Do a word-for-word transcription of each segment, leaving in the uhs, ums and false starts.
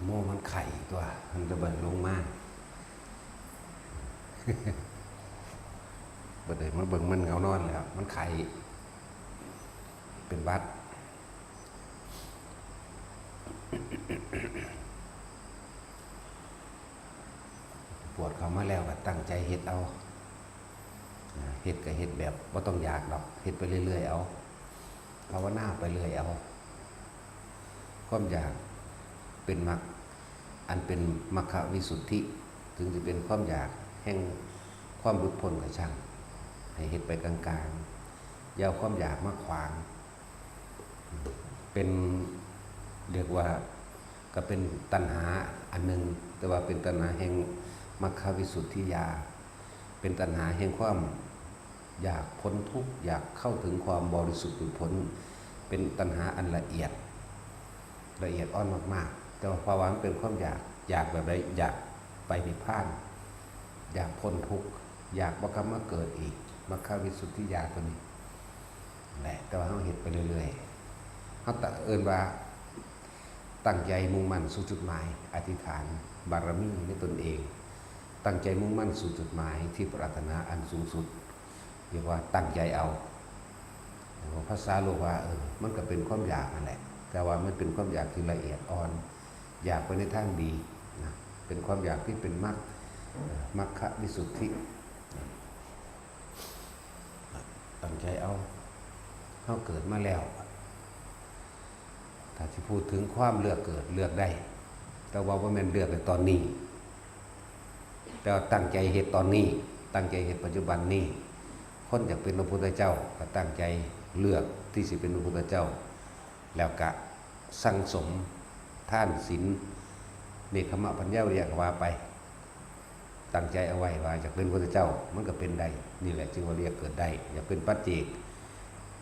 โอ้ มันไข้ตัว มันจะเบิ่งลงมา บ่ได้มาเบิ่งมันเหงานอนแล้ว มันไข้ เป็นหวัด ปวดเข้ามาแล้วก็ตั้งใจเฮ็ดเอา เฮ็ดก็เฮ็ดแบบบ่ต้องอยากดอก เฮ็ดไปเรื่อยๆเอา ภาวนาไปเรื่อยเอา ความอยากเป็นมรรค อันเป็นมัคควิสุทธิ ถึงสิเป็นความอยากแห่งความหลุดพ้นก็ช่าง ให้เฮ็ดไปกลางๆ อย่าเอาความอยากมาขวาง เป็น เรียกว่า ก็เป็นตัณหาอันหนึ่ง แต่ว่าเป็นตัณหาแห่งมัคควิสุทธิญาณ เป็นตัณหาแห่งความอยากพ้นทุกข์ อยากเข้าถึงความบริสุทธิ์หลุดพ้น เป็นตัณหาอันละเอียด ละเอียดอ่อนมากๆ แต่ว่าภาวะมันเป็นความอยาก อยากแบบใด อยากไปนิพพาน อยากพ้นทุกข์ อยากบ่กลับมาเกิดอีก มัคควิสุทธิญาณตัวนี้แหละ แต่ว่าเฮาเฮ็ดไปเรื่อยๆ เฮาตะเอิ้นว่า ตั้งใจมุ่งมั่นสู่จุดหมาย อธิษฐานบารมีในตนเอง ตั้งใจมุ่งมั่นสู่จุดหมายที่ปรารถนาอันสูงสุด เรียกว่าตั้งใจเอา ภาษาโลกว่า เออ มันก็เป็นความอยากนั่นแหละ แต่ว่ามันเป็นความอยากที่ละเอียดอ่อน อยากไปในทางดีนะ เป็นความอยากที่เป็นมรรค เอ่อ มัคควิสุทธิ ตั้งใจเอา เฮาเกิดมาแล้ว ถ้าสิพูดถึงความเลือกเกิด เลือกได้ แต่ว่าบ่แม่นเลือกในตอนนี้ แต่ว่าตั้งใจเฮ็ดตอนนี้ ตั้งใจเฮ็ดปัจจุบันนี้ คนอยากเป็นพระพุทธเจ้าก็ตั้งใจเลือกที่สิเป็นพระพุทธเจ้า แล้วก็สั่งสมทานศีล เนกขัมมะ ปัญญา วิริยะ ก็ว่าไป ตั้งใจเอาไว้ว่าอยากเป็นพระพุทธเจ้า มันก็เป็นได้ นี่แหละจึงว่าเรียกเกิดได้ อยากเป็นปัจเจก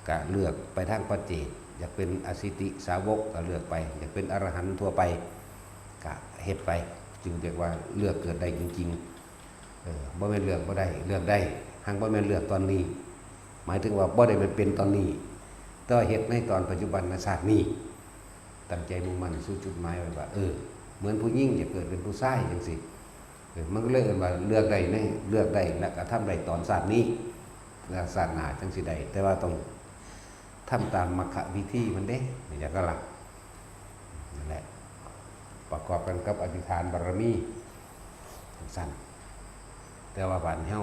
ก็เลือกไปทางปัจเจก อยากเป็นอสิติสาวกก็เลือกไป อยากเป็นอรหันต์ทั่วไป ก็เฮ็ดไป จึงเรียกว่าเลือกเกิดได้จริงๆ เออ บ่แม่นเลือกบ่ได้ เลือกได้ หากบ่แม่นเลือกตอนนี้ หมายถึงว่าบ่ได้แม่นเป็นตอนนี้ แต่ว่าเฮ็ดในตอนปัจจุบันชาตินี้ ตั้งใจมุ่งมั่นสู่จุดหมายไว้ว่า เออ เหมือนผู้หญิงอยากเกิดเป็นผู้ชายจังซี้ เออ มันก็เลยเอิ้นว่าเลือกได้ใน เลือกได้และกระทำได้ตอนชาตินี้ และชาติหน้าจังสิได้ แต่ว่าต้องทำตามมรรควิธีมันเด้ นี่จั่งซั้นล่ะ นั่นแหละ ประกอบกันกับอธิษฐานบารมี จั่งซั้น แต่ว่าบาดนี้เฮา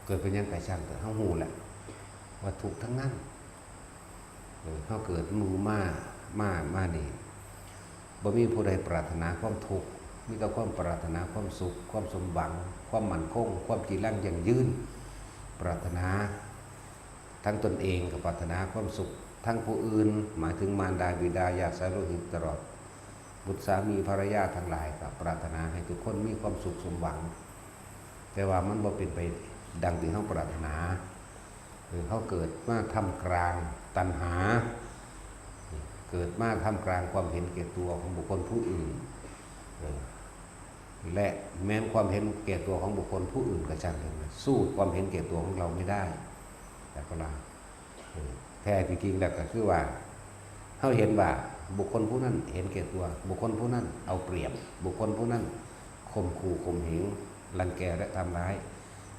เกิดเป็นหยังก็ช่างเถาะ เฮาฮู้แล้วว่าทุกข์ทั้งนั้น เออ เฮาเกิดมา มา มานี่ บ่มีผู้ใดปรารถนาความทุกข์ มีแต่ความปรารถนาความสุข ความสมหวัง ความมั่นคง ความจีรังยั่งยืน ปรารถนาทั้งตนเองก็ปรารถนาความสุข ทั้งผู้อื่น หมายถึงมารดาบิดา ญาติสายโลหิต ตลอดบุตรสามีภรรยาทั้งหลาย ก็ปรารถนาให้ทุกคนมีความสุขสมหวัง แต่ว่ามันบ่เป็นไปดังที่เฮาปรารถนา เออ เฮาเกิดมาท่ามกลางตัณหา เกิดมาท่ามกลางความเห็นแก่ตัวของบุคคลผู้อื่น เออ และแม้นความเห็นแก่ตัวของบุคคลผู้อื่นก็ช่างเถอะนะ สู้ความเห็นแก่ตัวของเราไม่ได้ แต่ก็ลา เออ แท้ที่จริงแล้วก็คือว่า เฮาเห็นว่าบุคคลผู้นั้นเห็นแก่ตัว บุคคลผู้นั้นเอาเปรียบ บุคคลผู้นั้นข่มขู่ข่มเหง รังแกและทำร้าย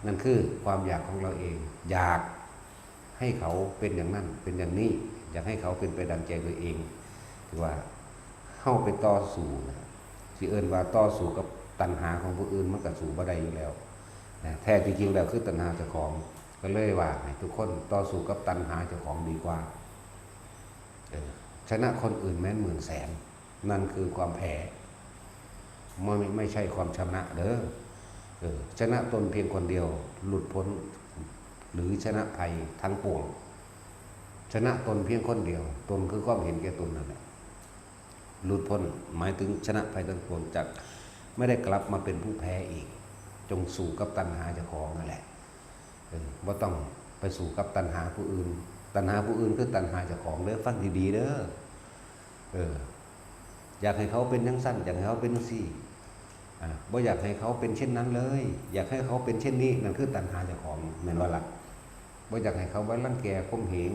นั่นคือความอยากของเราเอง อยากให้เขาเป็นอย่างนั้น เป็นอย่างนี้ อยากให้เขาเป็นไปดังใจตัวเอง ถือว่าเฮาไปต่อสู้นะ สิเอิ้นว่าต่อสู้กับตัณหาของผู้อื่น มันก็สู้บ่ได้อยู่แล้วนะ แท้ที่จริงแล้วคือตัณหาเจ้าของ ก็เลยว่าให้ทุกคนต่อสู้กับตัณหาเจ้าของดีกว่า เออ ชนะคนอื่นแม้นหมื่นแสน นั่นคือความแพ้ ไม่ ไม่ใช่ความชนะเด้อ เออ ชนะตนเพียงคนเดียว หลุดพ้น หรือชนะภัยทั้งปวง ชนะตนเพียงคนเดียว ตนคือความเห็นแก่ตนนั่นแหละ หลุดพ้น หมายถึงชนะภัยทั้งปวง จะไม่ได้กลับมาเป็นผู้แพ้อีก จงสู้กับตัณหาเจ้าของนั่นแหละ เออ บ่ต้องไปสู้กับตัณหาผู้อื่น ตัณหาผู้อื่นคือตัณหาเจ้าของเด้อ ฟังดีๆเด้อ เออ อยากให้เขาเป็นจั่งซั้น อยากให้เขาเป็นจั่งซี้ อ่า บ่อยากให้เขาเป็นเช่นนั้นเลย อยากให้เขาเป็นเช่นนี้ นั่นคือตัณหาเจ้าของ แม่นบ่ล่ะ บ่อยากให้เขามารังแกข่มเหง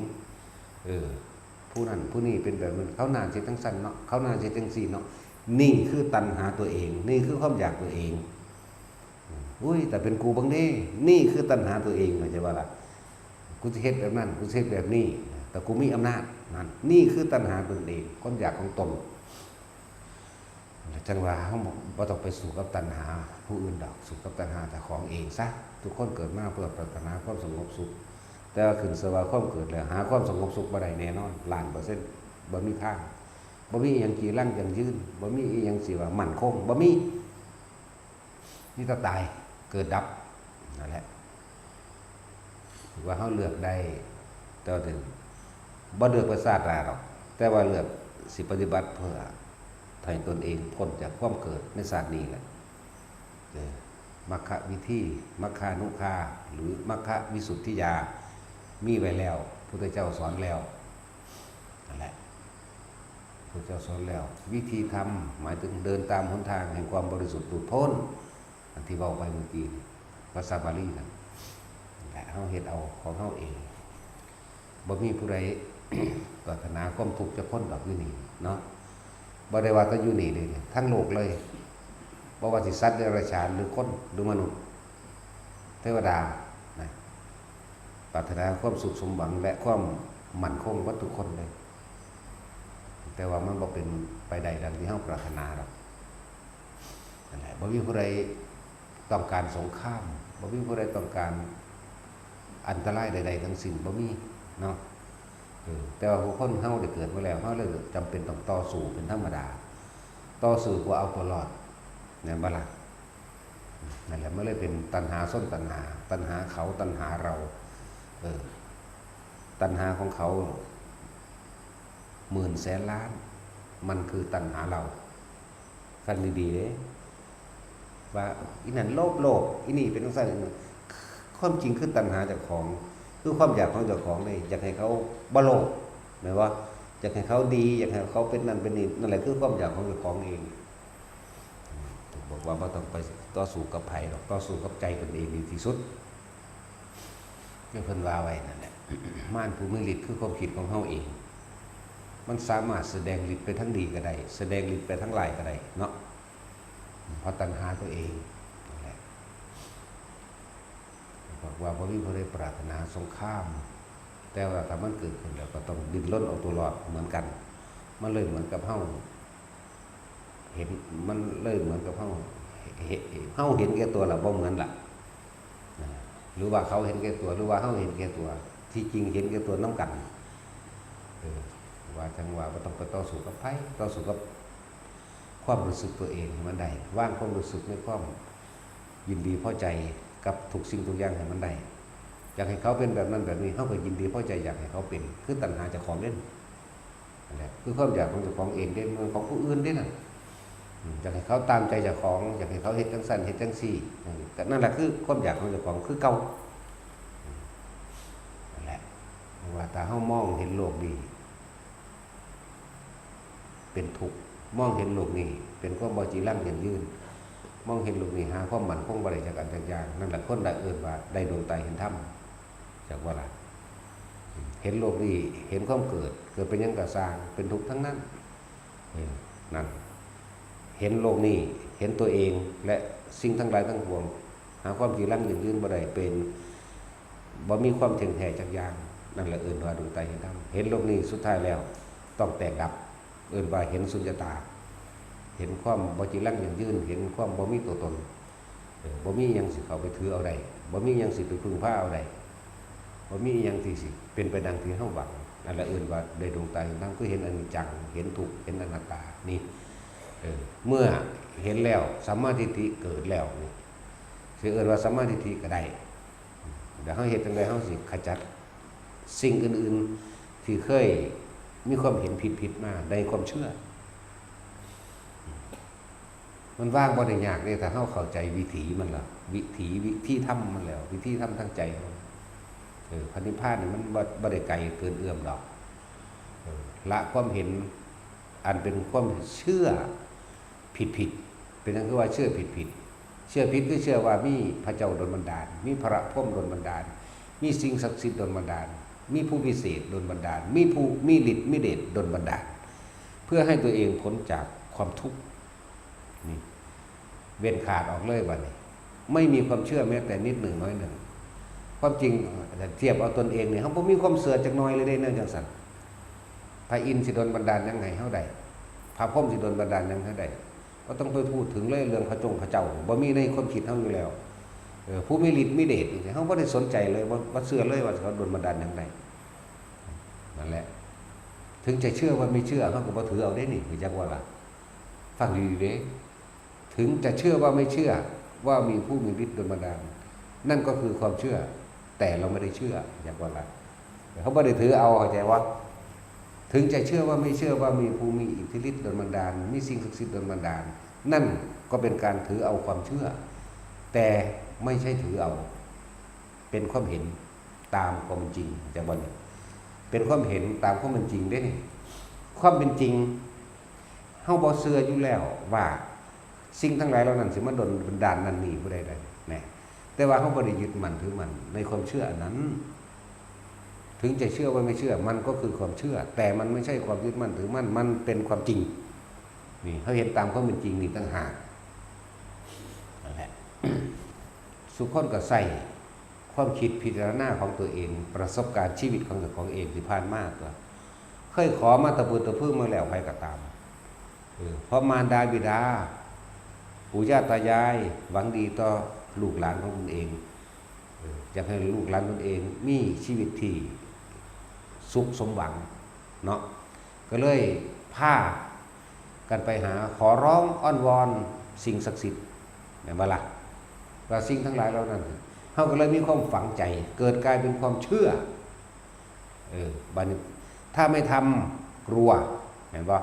เออ ผู้นั้นผู้นี้เป็นแบบนั้น เขาน่าสิจั่งซั้นเนาะ เขาน่าสิจั่งซี้เนาะ นี่คือตัณหาตัวเอง นี่คือความอยากตัวเอง อุ้ย แต่เป็นกูเบิ่งเด้ นี่คือตัณหาตัวเอง เข้าใจบ่ล่ะ กูสิเฮ็ดแบบนั้น กูสิเฮ็ดแบบนี้ แต่กูมีอำนาจ นั่น นี่คือตัณหาตนเอง ความอยากของตน จั่งว่าเฮาบ่ต้องไปสู้กับตัณหาผู้อื่นดอก สู้กับตัณหาเจ้าของเองซะ ทุกคนเกิดมาเพื่อปรารถนาความสงบสุข แต่ว่าขึ้นชื่อว่าความเกิดแล้ว หาความสงบสุขบ่ได้แน่นอน ล้านเปอร์เซ็นต์ บ่มีทาง บ่มีอิหยังจีรังยั่งยืน บ่มีอิหยังสิว่ามั่นคง บ่มี มีแต่ตาย เกิดดับ นั่นแหละ ถือว่าเฮาเลือกได้ แต่ว่าถึงบ่เลือกไปชาติหน้าดอก แต่ว่าเลือกสิปฏิบัติเพื่อให้ตนเองพ้นจากความเกิดในชาตินี้แหละ เออ มัคควิธี มัคคานุคา หรือมัคควิสุทธิญาณ มีไว้แล้ว พุทธเจ้าสอนแล้ว นั่นแหละ พุทธเจ้าสอนแล้ว วิธีธรรม หมายถึงเดินตามหนทางแห่งความบริสุทธิ์หลุดพ้น อันที่เว้าไปเมื่อกี้นี่ ภาษาบาลีนะ นั่นแหละ เฮาเฮ็ดเอาของเฮาเอง บ่มีผู้ใด ปรารถนาความทุกข์จักคนดอกอยู่นี่เนาะ บ่ได้ว่าแต่อยู่นี่เด้ ทั้งโลกเลย บ่ว่าสิสัตว์เดรัจฉาน หรือคน หรือมนุษย์ เทวดา นะ ปรารถนาความสุขสมหวังและความมั่นคงเบิดทุกคนเลย แต่ว่ามันบ่เป็นไปได้ดังที่เฮาปรารถนาดอก นั่นแหละ บ่มีผู้ใดต้องการสงคราม บ่มีผู้ใดต้องการอันตรายใดๆทั้งสิ้น บ่มีเนาะ เออ แต่ว่าผู้คนเฮาได้เกิดมาแล้ว เฮาเลยจำเป็นต้องต่อสู้เป็นธรรมดา ต่อสู้เพื่อเอาตัวรอด แม่นบ่ล่ะ นั่นแหละ มันเลยเป็นตัณหาชนตัณหา ตัณหาเขา ตัณหาเรา เออ ตัณหาของเขา หมื่นแสนล้าน มันคือตัณหาเรา ฟังดีๆเด้ ว่าอีนั่นโลภ โลภ อีนี่เป็นจั่งซั้น ความจริงคือตัณหาเจ้าของ คือความอยากของเจ้าของเลย อยากให้เขาบ่โลภ แม่นบ่ อยากให้เขาดี อยากให้เขาเป็นนั่นเป็นนี่ นั่นแหละคือความอยากของเจ้าของเอง บอกว่าบ่ต้องไปต่อสู้กับไผดอก ต่อสู้กับใจตนเองดีที่สุด คือเพิ่นว่าไว้นั่นแหละ มารผู้มีฤทธิ์คือความคิดของเฮาเอง มันสามารถแสดงฤทธิ์ไปทางดีก็ได้ แสดงฤทธิ์ไปทางร้ายก็ได้เนาะ เพราะตัณหาตัวเองนั่นแหละ บอกว่าบ่มีผู้ใดปรารถนาสงคราม แต่ว่าถ้ามันเกิดขึ้นแล้วก็ต้องดิ้นรนเอาตัวรอดเหมือนกัน มันเลยเหมือนกับเฮา เห็น มันเลยเหมือนกับเฮา เห็น เฮาเห็นแก่ตัวละบ่เหมือนละ นะ หรือว่าเขาเห็นแก่ตัว หรือว่าเฮาเห็นแก่ตัว ที่จริงเห็นแก่ตัวนำกัน เออ ว่าจั่งว่าบ่ต้องไปต่อสู้กับไผ ต่อสู้กับความรู้สึกตัวเองให้มันได้ วางความรู้สึกในความยินดีพอใจกับทุกสิ่งทุกอย่างให้มันได้ อยากให้เขาเป็นแบบนั้นแบบนี้ เฮาก็ยินดีพอใจอยากให้เขาเป็น คือตัณหาเจ้าของเด้ นั่นแหละ คือความอยากของเจ้าของเองเด้ บ่แม่นของผู้อื่นเด้นั่น อืม อยากให้เขาตามใจเจ้าของ อยากให้เขาเฮ็ดจั่งซั้นเฮ็ดจั่งซี้ อืม ก็นั่นแหละคือความอยากของเจ้าของคือเก่า อืม นั่นแหละ เพราะว่าถ้าเฮามองเห็นโลกนี้เป็นทุกข์ มองเห็นโลกนี้เป็นความบ่จีรังยั่งยืน มองเห็นโลกนี้หาความมั่นคงบ่ได้จักอันจักอย่าง นั่นแหละคนละเอิ้นว่าได้ดวงตาเห็นธรรม จักว่าล่ะ เห็นโลกนี้ เห็นความเกิด เกิดเป็นหยังก็ซ่าง เป็นทุกข์ทั้งนั้น เออ นั่น เห็นโลกนี้ เห็นตัวเอง และสิ่งทั้งหลายทั้งปวง หาความจีรังยั่งยืนบ่ได้ เป็น บ่มีความเที่ยงแท้จักอย่าง นั่นแหละเอิ้นว่าดวงตาเห็นธรรม เห็นโลกนี้สุดท้ายแล้วต้องแตกดับ เอิ้นว่าเห็นสุญญตา เห็นความบ่จีรังยั่งยืน เห็นความบ่มีตัวตน เออ บ่มีหยังสิเข้าไปถือเอาได้ บ่มีหยังสิไปพึ่งพาเอาได้ บ่มีหยังที่สิเป็นไปดังที่เฮาหวัง นั่นแหละเอิ้นว่าได้ดวงตาเห็นธรรม คือเห็นอนิจจัง เห็นทุกข์ เห็นอนัตตา นี่ เออ เมื่อเห็นแล้ว สัมมาทิฏฐิเกิดแล้วนี่ สิเอิ้นว่าสัมมาทิฏฐิก็ได้ เดี๋ยวเฮาเฮ็ดจั่งใดเฮาสิขจัดสิ่งอื่นๆ ที่เคยมีความเห็นผิดๆ มาในความเชื่อ มันวางบ่ได้ยากเด้ ถ้าเฮาเข้าใจวิถีมันแล้ว วิถี วิธีธรรมมันแล้ว วิธีธรรมทางใจเฮา เออ พระนิพพานนี่มันบ่ บ่ได้ไกลเกินเอื้อมดอก เออ ละความเห็นอันเป็นความเชื่อผิดๆ เป็นหยังคือว่าเชื่อผิดๆ เชื่อผิดคือเชื่อว่ามีพระเจ้าดลบันดาล มีพระพรหมดลบันดาล มีสิ่งศักดิ์สิทธิ์ดลบันดาล มีผู้วิเศษดลบันดาล มีผู้มีฤทธิ์มีเดชดลบันดาล เพื่อให้ตัวเองพ้นจากความทุกข์ นี่ เว้นขาดออกเลยบัดนี้ ไม่มีความเชื่อแม้แต่นิดหนึ่งน้อยหนึ่ง ความจริง เทียบเอาตนเองนี่ เฮาบ่มีความเชื่อจักหน่อยเลยเด้ แนวจังซั่น พระอินทร์สิดลบันดาลหยังให้เฮาได้ พระพรหมสิดลบันดาลหยังให้ได้ บ่ต้องไปพูดถึงเลยเรื่องพระจงพระเจ้า บ่มีในความคิดเฮาอยู่แล้ว เออ ผู้มีฤทธิ์มีเดชนี่ เฮาบ่ได้สนใจเลย บ่ บ่เชื่อเลยว่าเขาดลบันดาลหยังได้ นั่นแหละ ถึงจะเชื่อว่าไม่เชื่อ เฮาก็บ่ถือเอาเด้นี่ รู้จักบ่ล่ะ ฟังดีๆเด้ ถึงจะเชื่อว่าไม่เชื่อ ว่ามีผู้มีฤทธิ์ดลบันดาล นั่นก็คือความเชื่อ แต่เราไม่ได้เชื่อ รู้จักบ่ล่ะ เฮาบ่ได้ถือเอา เข้าใจบ่ ถึงจะเชื่อว่าไม่เชื่อว่ามีผู้มีอิทธิฤทธิ์ดลบันดาล มีสิ่งศักดิ์สิทธิ์ดลบันดาล นั่นก็เป็นการถือเอาความเชื่อ แต่ไม่ใช่ถือเอา เป็นความเห็นตามความจริง รู้จักบ่นี่ เป็นความเห็นตามความเป็นจริงเด้นี่ ความเป็นจริง เฮาบ่เชื่ออยู่แล้วว่า สิ่งทั้งหลายเหล่านั้นสิมาดลบันดาลนั่นนี่ผู้ใดได้ แน่ แต่ว่าเฮาบ่ได้ยึดมั่นถือมั่นในความเชื่ออันนั้น ถึงจะเชื่อว่าไม่เชื่อ มันก็คือความเชื่อ แต่มันไม่ใช่ความยึดมั่นถือมั่น มันเป็นความจริง นี่ เฮาเห็นตามความเป็นจริงนี่ต่างหาก นั่นแหละ สุคนก็ใส่ความคิดพิจารณาของตัวเอง ประสบการณ์ชีวิตของเจ้าของเองที่ผ่านมาตัว เคยขอมาตะพื้นตะพื้นมาแล้ว ใครก็ตาม เออ เพราะมารดาบิดา ปู่ย่าตายาย หวังดีต่อลูกหลานของตนเอง เออ อยากให้ลูกหลานตนเองมีชีวิตที่สุขสมหวังเนาะ ก็เลยพากันไปหาขอร้องอ้อนวอนสิ่งศักดิ์สิทธิ์ แม่นบ่ล่ะ ว่าสิ่งทั้งหลายเหล่านั้น เฮาก็เลยมีความฝังใจ เกิดกลายเป็นความเชื่อ เออ บัดนี้ ถ้าไม่ทำ กลัว แม่นบ่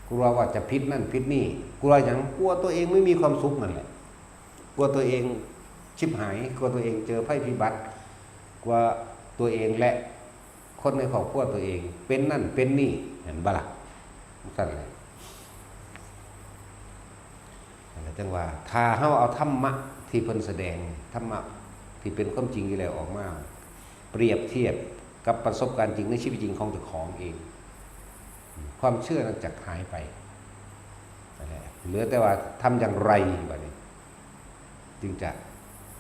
กลัวว่าจะผิดนั่นผิดนี่ กลัวหยัง กลัวตัวเองไม่มีความสุขนั่นแหละ กลัวตัวเองชิบหาย กลัวตัวเองเจอภัยพิบัติ กลัวตัวเองและคนในครอบครัวตัวเอง เป็นนั่นเป็นนี่ แม่นบ่ล่ะ จั่งซั่นแหละ นั่นแหละจั่งว่า ถ้าเฮาเอาธรรมะที่เพิ่นแสดง ธรรมะที่เป็นความจริงอยู่แล้วออกมา เปรียบเทียบกับประสบการณ์จริงในชีวิตจริงของเจ้าของเอง ความเชื่อนั้นจะหายไป นั่นแหละ เหลือแต่ว่าทำอย่างไรบัดนี้ จึงจะ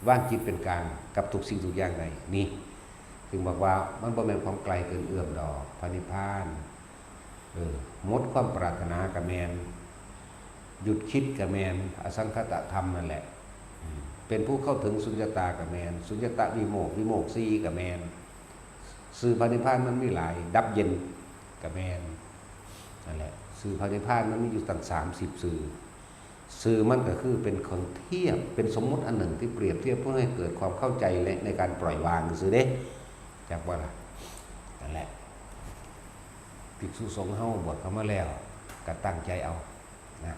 วางจิตเป็นกลางกับทุกสิ่งทุกอย่างได้ นี่ จึงบอกว่ามันบ่แม่นของไกลเกินเอื้อมดอก พระนิพพาน เออ หมดความปรารถนาก็แม่น หยุดคิดก็แม่น อสังขตธรรมนั่นแหละ อืม เป็นผู้เข้าถึงสุญญตาก็แม่น สุญญตวิโมกข์ วิโมกข์สี่ก็แม่น ชื่อพระนิพพานมันมีหลาย ดับเย็นก็แม่น นั่นแหละ ชื่อพระนิพพานมันมีอยู่ตั้งสามสิบชื่อ ชื่อมันก็คือเป็นเครื่องเทียบ เป็นสมมุติอันหนึ่งที่เปรียบเทียบเพื่อให้เกิดความเข้าใจและในการปล่อยวางซื่อเด้ จักบ่ล่ะ นั่นแหละ ภิกษุสงฆ์เฮาบวชเข้ามาแล้ว ก็ตั้งใจเอา นะ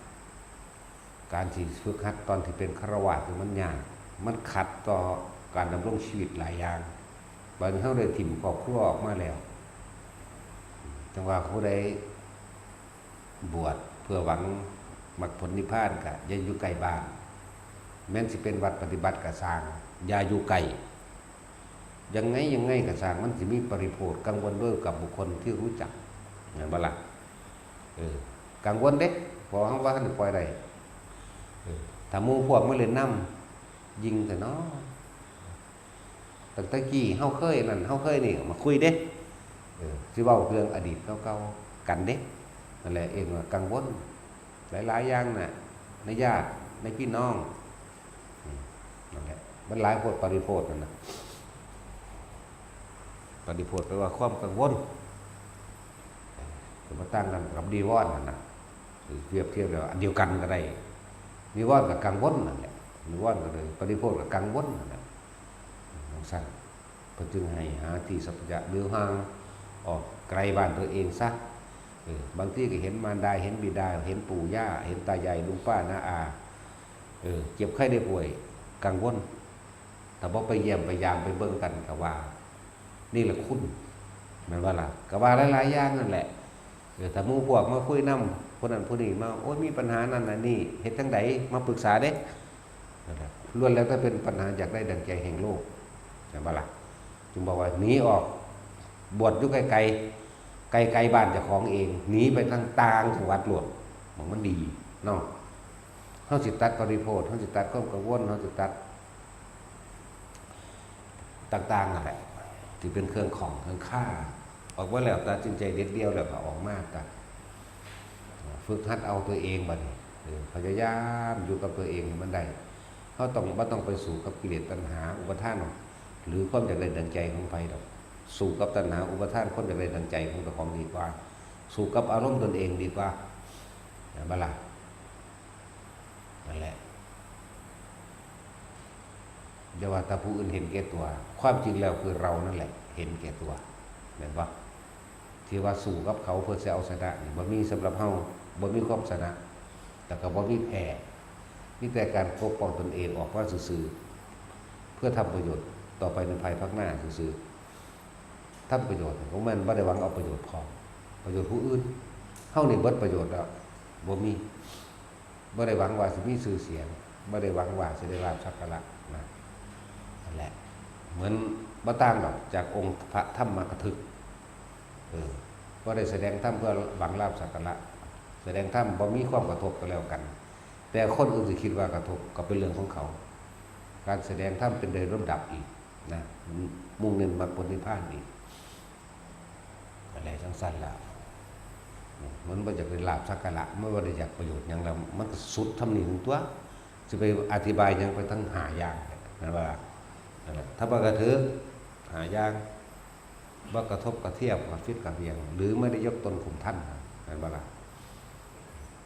การสิฝึกหัดตอนที่เป็นฆราวาสนี่มันยาก มันขัดต่อการดำรงชีวิตหลายอย่าง บัดนี้เฮาได้ถิ่มครอบครัวออกมาแล้ว จั่งว่าผู้ใดบวชเพื่อหวังมรรคผลนิพพานก็อย่าอยู่ใกล้บ้าน แม้นสิเป็นวัดปฏิบัติก็ซ่าง อย่าอยู่ใกล้ ยังไงยังไงก็ซ่าง มันสิมีปริโภทกังวลด้วยกับบุคคลที่รู้จัก แม่นบ่ล่ะ เออ กังวลเด้ เพราะเฮาบ่ทันได้ปล่อยได้ เออ ถ้าหมู่พวกมาเล่นนำ ยิ่งแต่เนาะ ตั้งแต่กี้เฮาเคยนั่น เฮาเคยนี่ มาคุยเด้ เออ สิเว้าเรื่องอดีตเก่าๆ กันเด้ นั่นแหละ เองว่ากังวล หลายๆ อย่างน่ะ ในญาติ ในพี่น้อง อืม นั่นแหละ มันหลายโพด ปริโภทนั่นน่ะ ปริโภทแปลว่าความกังวล ก็บ่ต่างกันกับนิวรณ์นั่นน่ะ เปรียบเทียบแล้วอันเดียวกันก็ได้ นิวรณ์กับกังวลนั่นแหละ นิวรณ์ก็เลย ปริโภทกับกังวลนั่นแหละ จั่งซั่น เพิ่นจึงให้หาที่สัพพะยะ หรือห่างออกไกลบ้านตัวเองซะ เออ บางทีก็เห็นมารดา เห็นบิดา เห็นปู่ย่า เห็นตายาย ลุงป้าน้าอา เออ เจ็บไข้ได้ป่วย กังวล ถ้าบ่ไปเยี่ยมไปยามไปเบิ่งกันก็ว่า นี่แหละคุณ แม่นบ่ล่ะ ก็ว่าหลายๆ อย่างนั่นแหละ เออ ถ้าหมู่พวกมาคุยนำ ผู้นั้นผู้นี้มา โอ้ย มีปัญหานั่นอันนี้ เฮ็ดจั่งใด มาปรึกษาเด้ นั่นแหละ ล้วนแล้วแต่เป็นปัญหาอยากได้ดั่งใจแห่งโลก แม่นบ่ล่ะ จึงบอกว่าหนีออก บวชอยู่ไกลๆ ไกลๆ บ้านเจ้าของเอง หนีไปทางต่างจังหวัดโลด หม่องมันดีเนาะ เฮาสิตัดปริโภท เฮาสิตัดความกังวล เฮาสิตัดต่างๆนั่นแหละ ที่เป็นเครื่องข้องเครื่องคา ออกมาแล้วตัดสินใจเด็ดเดี่ยวแล้วก็ออกมาตัด ฝึกหัดเอาตัวเองบัดนี้ เออ พยายามอยู่กับตัวเองให้มันได้ เฮาต้อง บ่ต้องไปสู้กับกิเลสตัณหาอุปาทานหรอก หรือความอยากได้ดังใจของไผดอก สู้กับตัณหาอุปาทานความอยากได้ดังใจของเจ้าของดีกว่า สู้กับอารมณ์ตนเองดีกว่า แม่นบ่ล่ะ นั่นแหละ อย่าว่าแต่ผู้อื่นเห็นแก่ตัว ความจริงแล้วคือเรานั่นแหละ เห็นแก่ตัว แม่นบ่ ที่ว่าสู้กับเขาเพื่อสิเอาชนะนี่ บ่มีสำหรับเฮา บ่มีความชนะ แล้วก็บ่มีแพ้ มีแต่การปกป้องตนเองออกมาซื่อๆ เพื่อทำประโยชน์ต่อไปในภายภาคหน้าซื่อๆ ทำประโยชน์ของมัน บ่ได้หวังเอาประโยชน์ของ ประโยชน์ผู้อื่น เฮานี่เบิดประโยชน์แล้ว บ่มี บ่ได้หวังว่าสิมีชื่อเสียง บ่ได้หวังว่าสิได้ลาภสักการะนะ นั่นแหละ เหมือนบ่ต่างดอกจากองค์พระธรรมกถึก เออ บ่ได้แสดงธรรมเพื่อหวังลาภสักการะ แสดงธรรมบ่มีความกระทบก็แล้วกัน แต่คนอื่นสิคิดว่ากระทบก็เป็นเรื่องของเขา การแสดงธรรมเป็นโดยลำดับอีกนะ มุ่งเน้นมรรคผลนิพพานอีก อะไรจังซั่นล่ะ มันบ่อยากได้ลาภสักการะ มันบ่ได้อยากประโยชน์หยังแล้ว มันก็สุดทำนี่ถึงตัว สิไปอธิบายหยังไปทั้งห้าอย่าง นั่นว่า นั่นแหละ ถ้าบ่กระถือห้าอย่าง บ่กระทบกระเทียบกับฟิดกับเวียง หรือไม่ได้ยกตนข่มท่าน นั่นบ่ล่ะ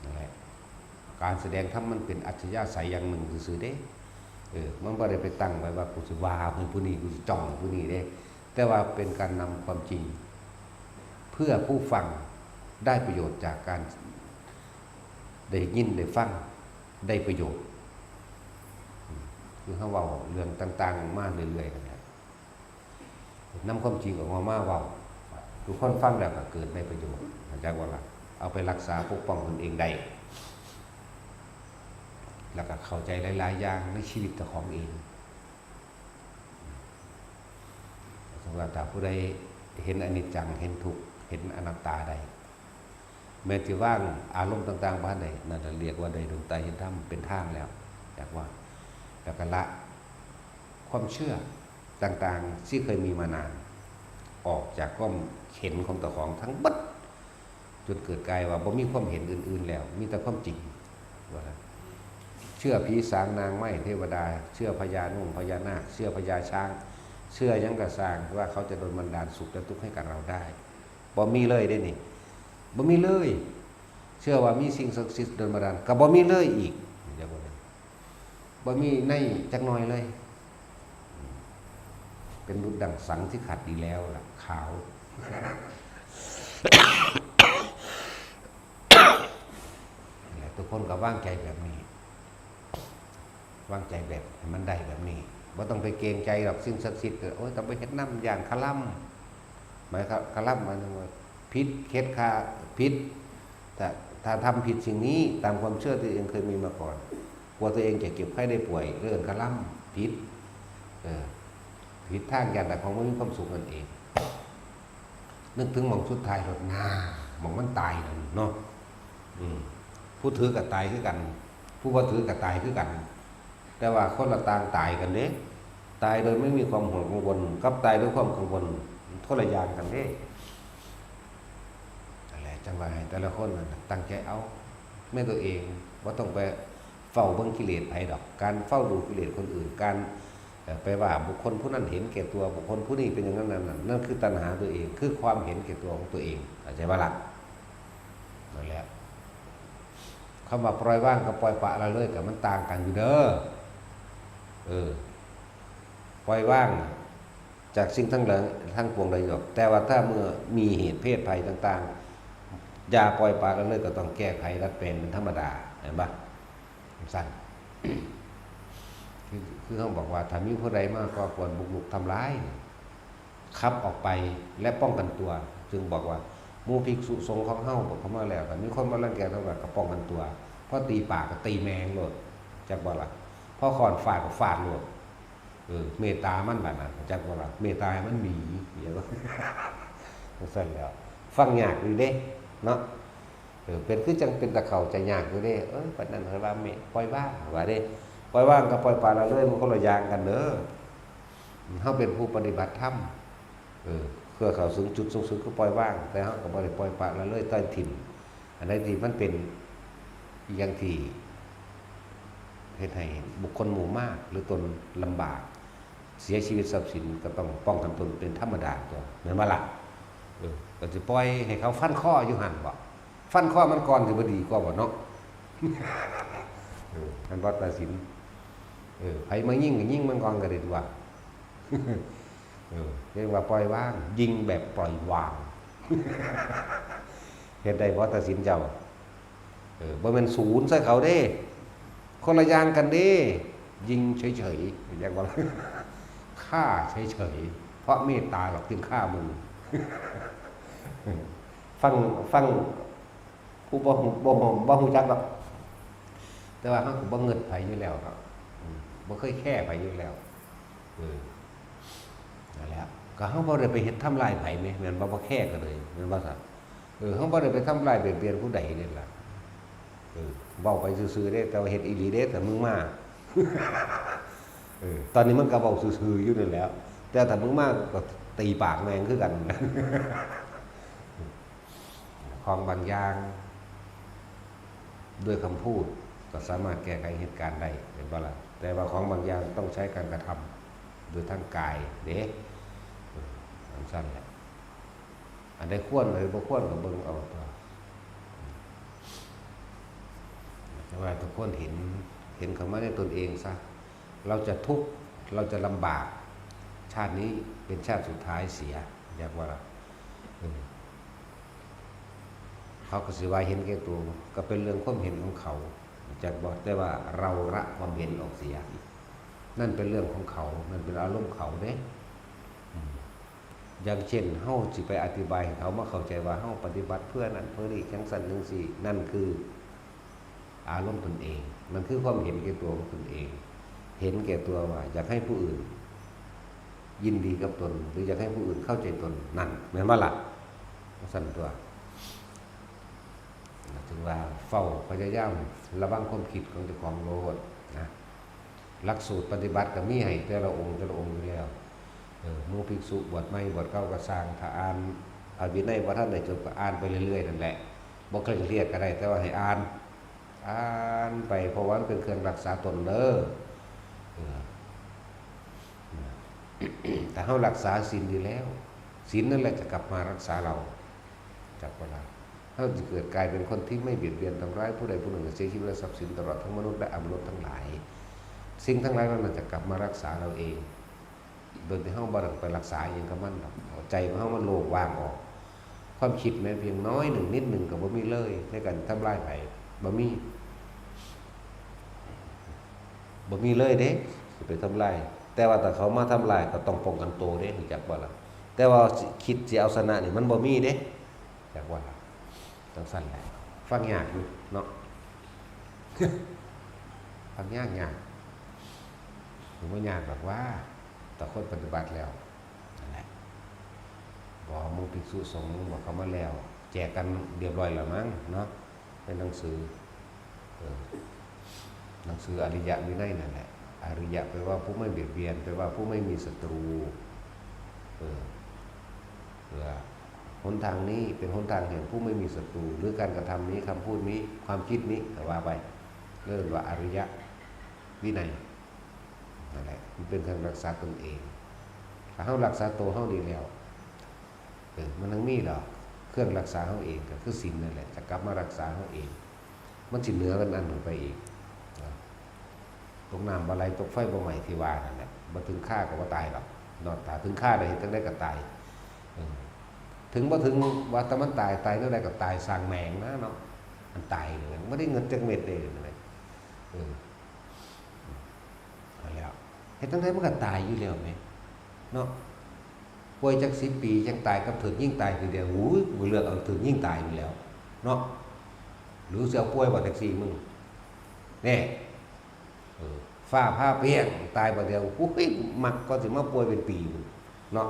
นั่นแหละ การแสดงธรรมมันเป็นอัจฉริยะใสอย่างหนึ่งซื่อๆเด้ เออ มันบ่ได้ไปตั้งไว้ว่ากูสิว่าให้ผู้นี้ กูสิจ้องผู้นี้เด้ แต่ว่าเป็นการนำความจริง เพื่อผู้ฟังได้ประโยชน์จากการได้ยินได้ฟัง ได้ประโยชน์ อืม คือเฮาเว้าเรื่องต่างๆมาเรื่อยๆนั่นแหละ นำความจริงออกมา มาเว้า ทุกคนฟังแล้วก็เกิดได้ประโยชน์ เข้าใจบ่ล่ะ เอาไปรักษาปกป้องตนเองได้ แล้วก็เข้าใจหลายๆอย่างในชีวิตเจ้าของเอง สมมุติว่าถ้าผู้ใดเห็นอนิจจัง เห็นทุกข์ เห็นอนัตตาได้ แม้สิวางอารมณ์ต่างๆบ่ทันได้ นั่นแหละเรียกว่าได้ดวงตาเห็นธรรมเป็นทางแล้ว จักว่า แล้วก็ละความเชื่อต่างๆที่เคยมีมานาน ออกจากความเห็นของเจ้าของทั้งเบิด จนเกิดกลายว่าบ่มีความเห็นอื่นๆแล้ว มีแต่ความจริง ว่าซั่น เชื่อผีสางนางไม้เทวดา เชื่อพญานุ่งพญานาค เชื่อพญาช้าง เชื่อหยังก็ซ่างว่าเขาจะดลบันดาลสุขและทุกข์ให้กับเราได้ บ่มีเลยเด้นี่ บ่มีเลย เชื่อว่ามีสิ่งศักดิ์สิทธิ์ดลบันดาล ก็บ่มีเลยอีก เดี๋ยวก่อนนะ บ่มีในจักหน่อยเลย เป็นดุจดั่งสังที่ขัดดีแล้วล่ะ ขาว นี่แหละ ทุกคนก็วางใจแบบนี้ วางใจแบบให้มันได้แบบนี้ บ่ต้องไปเกรงใจดอกสิ่งศักดิ์สิทธิ์ โอ้ย ต้องไปเฮ็ดนำ ย้านคาร่ำ หมายความ คาร่ำหมายถึงว่าผิด เฮ็ดค่าผิด ถ้า ถ้าทำผิดสิ่งนี้ตามความเชื่อที่ตัวเองเคยมีมาก่อน กลัวตัวเองจะเจ็บไข้ได้ป่วย เรื่องคาร่ำ ผิด เออ ผิดทาง ย้านแต่ของบ่มีความสุขนั่นเอง นึกถึงหม่องสุดท้ายโลดนา หม่องมันตายนั่นเนาะ อืม ผู้ถือก็ตายคือกัน ผู้บ่ถือก็ตายคือกัน แต่ว่าคนละต่างตายกันเด้ ตายโดยไม่มีความห่วงกังวล กับตายด้วยความกังวล คนละอย่างกันเด้ นั่นแหละ จังว่าให้แต่ละคนนั่นน่ะตั้งใจเอา แม่นตัวเอง บ่ต้องไปเฝ้าเบิ่งกิเลสไผดอก การเฝ้าดูกิเลสคนอื่น การ เอ่อ ไปว่าบุคคลผู้นั้นเห็นแก่ตัว บุคคลผู้นี้เป็นอย่างนั้น นั่น นั่น นั่นคือตัณหาตัวเอง คือความเห็นแก่ตัวของตัวเอง เข้าใจบ่ล่ะ นั่นแหละ คำว่าปล่อยวางกับปล่อยปละละเลยก็มันต่างกันอยู่เด้อ เออ ปล่อยวางจากสิ่งทั้งหลายทั้งปวงได้ดอก แต่ว่าถ้าเมื่อมีเหตุเพศภัยต่างๆ อย่าปล่อยปละละเลย ก็ต้องแก้ไขดัดแปลงเป็นธรรมดา เห็นปะ สั้น คือ คือเขาบอกว่า ถ้ามีผู้ใดมาก่อกวนบุกรุกทำร้าย ขับออกไปและป้องกันตัว จึงบอกว่า หมู่ภิกษุสงฆ์ของเฮาบอกเข้ามาแล้ว ถ้ามีคนมารังแกทำร้ายก็ป้องกันตัว พอตีปากก็ตีแมงโลด จักบ่ล่ะ พอค้อนฟาดก็ฟาดโลด เออ เมตตามันบาดนั้น จักบ่ล่ะ เมตตาให้มันหนี เดี๋ยว จังซั่นแหล้ว ฟังยากอยู่เด้ เนาะ เออ เป็นคือจั่งเป็นตาเข้าใจยากอยู่เด้ เออ ปานนั้นเพิ่นว่าแม่ปล่อยวาง ว่าเด้ ปล่อยวางกับปล่อยปละละเลยมันคนละอย่างกันเด้อ เฮาเป็นผู้ปฏิบัติธรรม เออ เพื่อเข้าถึงจุดสูงสุดคือปล่อยวาง แต่เฮาก็บ่ได้ปล่อยปละละเลย ตัดถิ่ม อันใดที่มันเป็นอย่างที่เฮ็ดให้บุคคลหมู่มากหรือตนลำบาก เสียชีวิตทรัพย์สินก็ต้องป้องกันตนเป็นธรรมดาตัว แม่นบ่ล่ะ? เออ ก็สิปล่อยให้เขาฟันคออยู่หั่นบ่? ฟันคอมันก่อนสิบ่ดีกว่าบ่เนาะ? เออ ท่านบ่ตัดสิน เออ ไผมายิงก็ยิงมันก่อนก็ได้ตัว เออ เรียกว่าปล่อยวาง ยิงแบบปล่อยวาง เฮ็ดได้บ่ตัดสินเจ้า? เออ บ่แม่นศูนย์ใส่เขาเด้ คนละอย่างกันเด้ ยิงเฉยๆ เรียกว่า ฆ่าเฉยๆ เพราะเมตตาหรอกจึงฆ่ามึง ฟัง ฟัง ผู้บ่ฮู้ บ่ฮู้ บ่ฮู้จักดอก แต่ว่าเฮาก็บ่เงิดไผอยู่แล้วเนาะ อืม บ่เคยแคร์ไผอยู่แล้ว เออ นั่นแหละ ก็เฮาบ่ได้ไปเฮ็ดทำลายไผแหม แม่นบ่? บ่แคร์ก็เลย แม่นบ่ซั่น? เออ เฮาบ่ได้ไปทำลายเบียดเบียนผู้ใดนี่ล่ะ เออ เว้าไปซื่อๆเด้ แต่ว่าเฮ็ดอีหลีเด้ ถ้ามึงมา เออ ตอนนี้มันก็เว้าซื่อๆอยู่นั่นแหละ แต่ถ้ามึงมาก็ตีปากแม่งคือกัน ของบางอย่าง ด้วยคำพูดก็สามารถแก้ไขเหตุการณ์ได้ แม่นบ่ล่ะ? แต่ว่าของบางอย่างต้องใช้การกระทำโดยทางกายเด้ เออ จั่งซั้นแหละ อันใดควร อันใดบ่ควรก็เบิ่งเอาตัว แต่ว่าทุกคนเห็น เห็นเข้ามาในตนเองซะ เราจะทุกข์ เราจะลำบาก ชาตินี้เป็นชาติสุดท้ายเสีย อยากว่าล่ะ เออ เขาก็สิว่าเห็นแก่ตัว ก็เป็นเรื่องความเห็นของเขา จักบ่ แต่ว่าเราละความเห็นออกเสีย นั่นเป็นเรื่องของเขา นั่นเป็นอารมณ์เขาเด้ อืม อย่างเช่น เฮาสิไปอธิบายให้เขามาเข้าใจว่าเฮาปฏิบัติเพื่อนั่นเพื่อนี่ จั่งซั้นจั่งซี้ นั่นคืออารมณ์ตนเอง นั่นคือความเห็นแก่ตัวของตนเอง เห็นแก่ตัวว่าอยากให้ผู้อื่นยินดีกับตน หรืออยากให้ผู้อื่นเข้าใจตน นั่น แม่นบ่ล่ะ? จั่งซั้นตัว ถึงว่าเฝ้าพยายามระวังความคิดของเจ้าของโลดนะ หลักสูตรปฏิบัติก็มีให้แต่ละองค์แต่ละองค์อยู่แล้ว เออ หมู่ภิกษุบวชใหม่บวชเก่าก็ซ่าง ถ้าอ่านพระวินัยบ่ทันได้จบก็อ่านไปเรื่อยๆนั่นแหละ บ่เคร่งเครียดก็ได้ แต่ว่าให้อ่าน อ่านไป เพราะว่ามันเป็นเครื่องรักษาตนเด้อ เออ ถ้าเฮารักษาศีลดีแล้ว ศีลนั่นแหละจะกลับมารักษาเรา จักบ่ล่ะ เฮาสิเกิดกลายเป็นคนที่ไม่เบียดเบียนทำร้ายผู้ใดผู้หนึ่งให้เสียชีวิตและทรัพย์สิน ตลอดทั้งมนุษย์และอมนุษย์ทั้งหลาย สิ่งทั้งหลายเหล่านั้นจะกลับมารักษาเราเอง โดยที่เฮาบ่ต้องไปรักษาอิหยังกับมันดอก เอาใจของเฮามันโล่งว่างออก ความคิดแม้เพียงน้อยหนึ่งนิดหนึ่งก็บ่มีเลย ในการทำลายไผ บ่มี บ่มีเลยเด้ สิไปทำลาย แต่ว่าถ้าเขามาทำลายก็ต้องป้องกันตัวเด้ รู้จักบ่ล่ะ? แต่ว่าสิคิดสิเอาชนะนี่มันบ่มีเด้ จักว่าล่ะ จั่งซั้นแหละ ฟังยากอยู่เนาะ ฟังยากยาก มันบ่ยากดอกว่า ถ้าคนปฏิบัติแล้ว นั่นแหละ บ่ หมู่ภิกษุสงฆ์บอกเขามาแล้ว แจกกันเรียบร้อยแล้วมั้งเนาะ เป็นหนังสือ เออ หนังสืออริยวินัยนั่นแหละ อริยะแปลว่าผู้ไม่เบียดเบียน แปลว่าผู้ไม่มีศัตรู เออ เพื่อหนทางนี้เป็นหนทางแห่งผู้ไม่มีศัตรู หรือการกระทำนี้ คำพูดนี้ ความคิดนี้ ก็ว่าไป เรียกว่าอริยวินัย นั่นแหละ มันเป็นเครื่องรักษาตนเอง ถ้าเฮารักษาตัวเฮาดีแล้ว เออ มันยังมีดอก เครื่องรักษาเฮาเอง ก็คือศีลนั่นแหละ จะกลับมารักษาเฮาเอง มันสิเหนือกันอันลงไปอีก นะ ตกน้ำบ่ไหล ตกไฟบ่ไหม้ที่ว่านั่นแหละ บ่ถึงคาก็บ่ตายดอกเนาะ ถ้าถึงคาได้เฮ็ดจั่งใดก็ตาย เออ ถึงบ่ถึงว่าแต่มันตาย ตายแนวใดก็ตาย ซ่างแม่งนะเนาะ มันตายเลย บ่ได้เงินจักเม็ดเลยนั่นแหละ เออ นั่นแหละ เฮ็ดจั่งใดมันก็ตายอยู่แล้วแหม เนาะ ป่วยจักสิบปี จั่งตายกับถูกยิงตายทีเดียว โอ้ย กูเลือกเอาถูกยิงตายอยู่แล้ว เนาะ หรือสิเอาป่วยบ่แท็กซี่มึง แน่ เออ ฟ้าผ่าเปรี้ยง ตายบ่เดียว โอ้ย กูมักก็สิมาป่วยเป็นปี เนาะ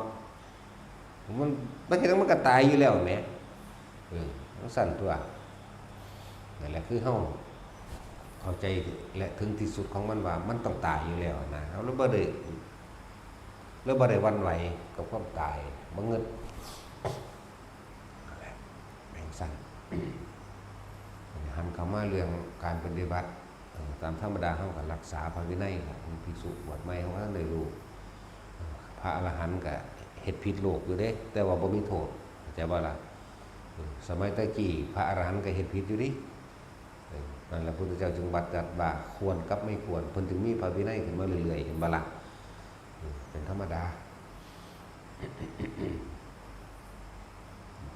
มัน มันเฮ็ดจั่งใดมันก็ตายอยู่แล้วแหม เออ จั่งซั้นตัว นั่นแหละคือเฮาเข้าใจและถึงที่สุดของมันว่ามันต้องตายอยู่แล้วนะ เฮาเลยบ่ได้ เลยบ่ได้หวั่นไหวกับความตาย บ่งึด นั่นแหละ แม่นซั่น หันเข้ามาเรื่องการปฏิบัติ เอ่อ ตามธรรมดาเฮาก็รักษาพระวินัยล่ะ ภิกษุบวชใหม่เฮาก็ทันได้รู้ พระอรหันต์ก็เฮ็ดผิดโลกอยู่เด้ แต่ว่าบ่มีโทษ เข้าใจบ่ล่ะ เออ สมัยแต่กี้พระอรหันต์ก็เฮ็ดผิดอยู่เด้ เออ นั่นแหละพุทธเจ้าจึงบัญญัติว่าควรกับไม่ควร เพิ่นจึงมีพระวินัยขึ้นมาเรื่อยๆ เห็นบ่ล่ะ เออ เป็นธรรมดา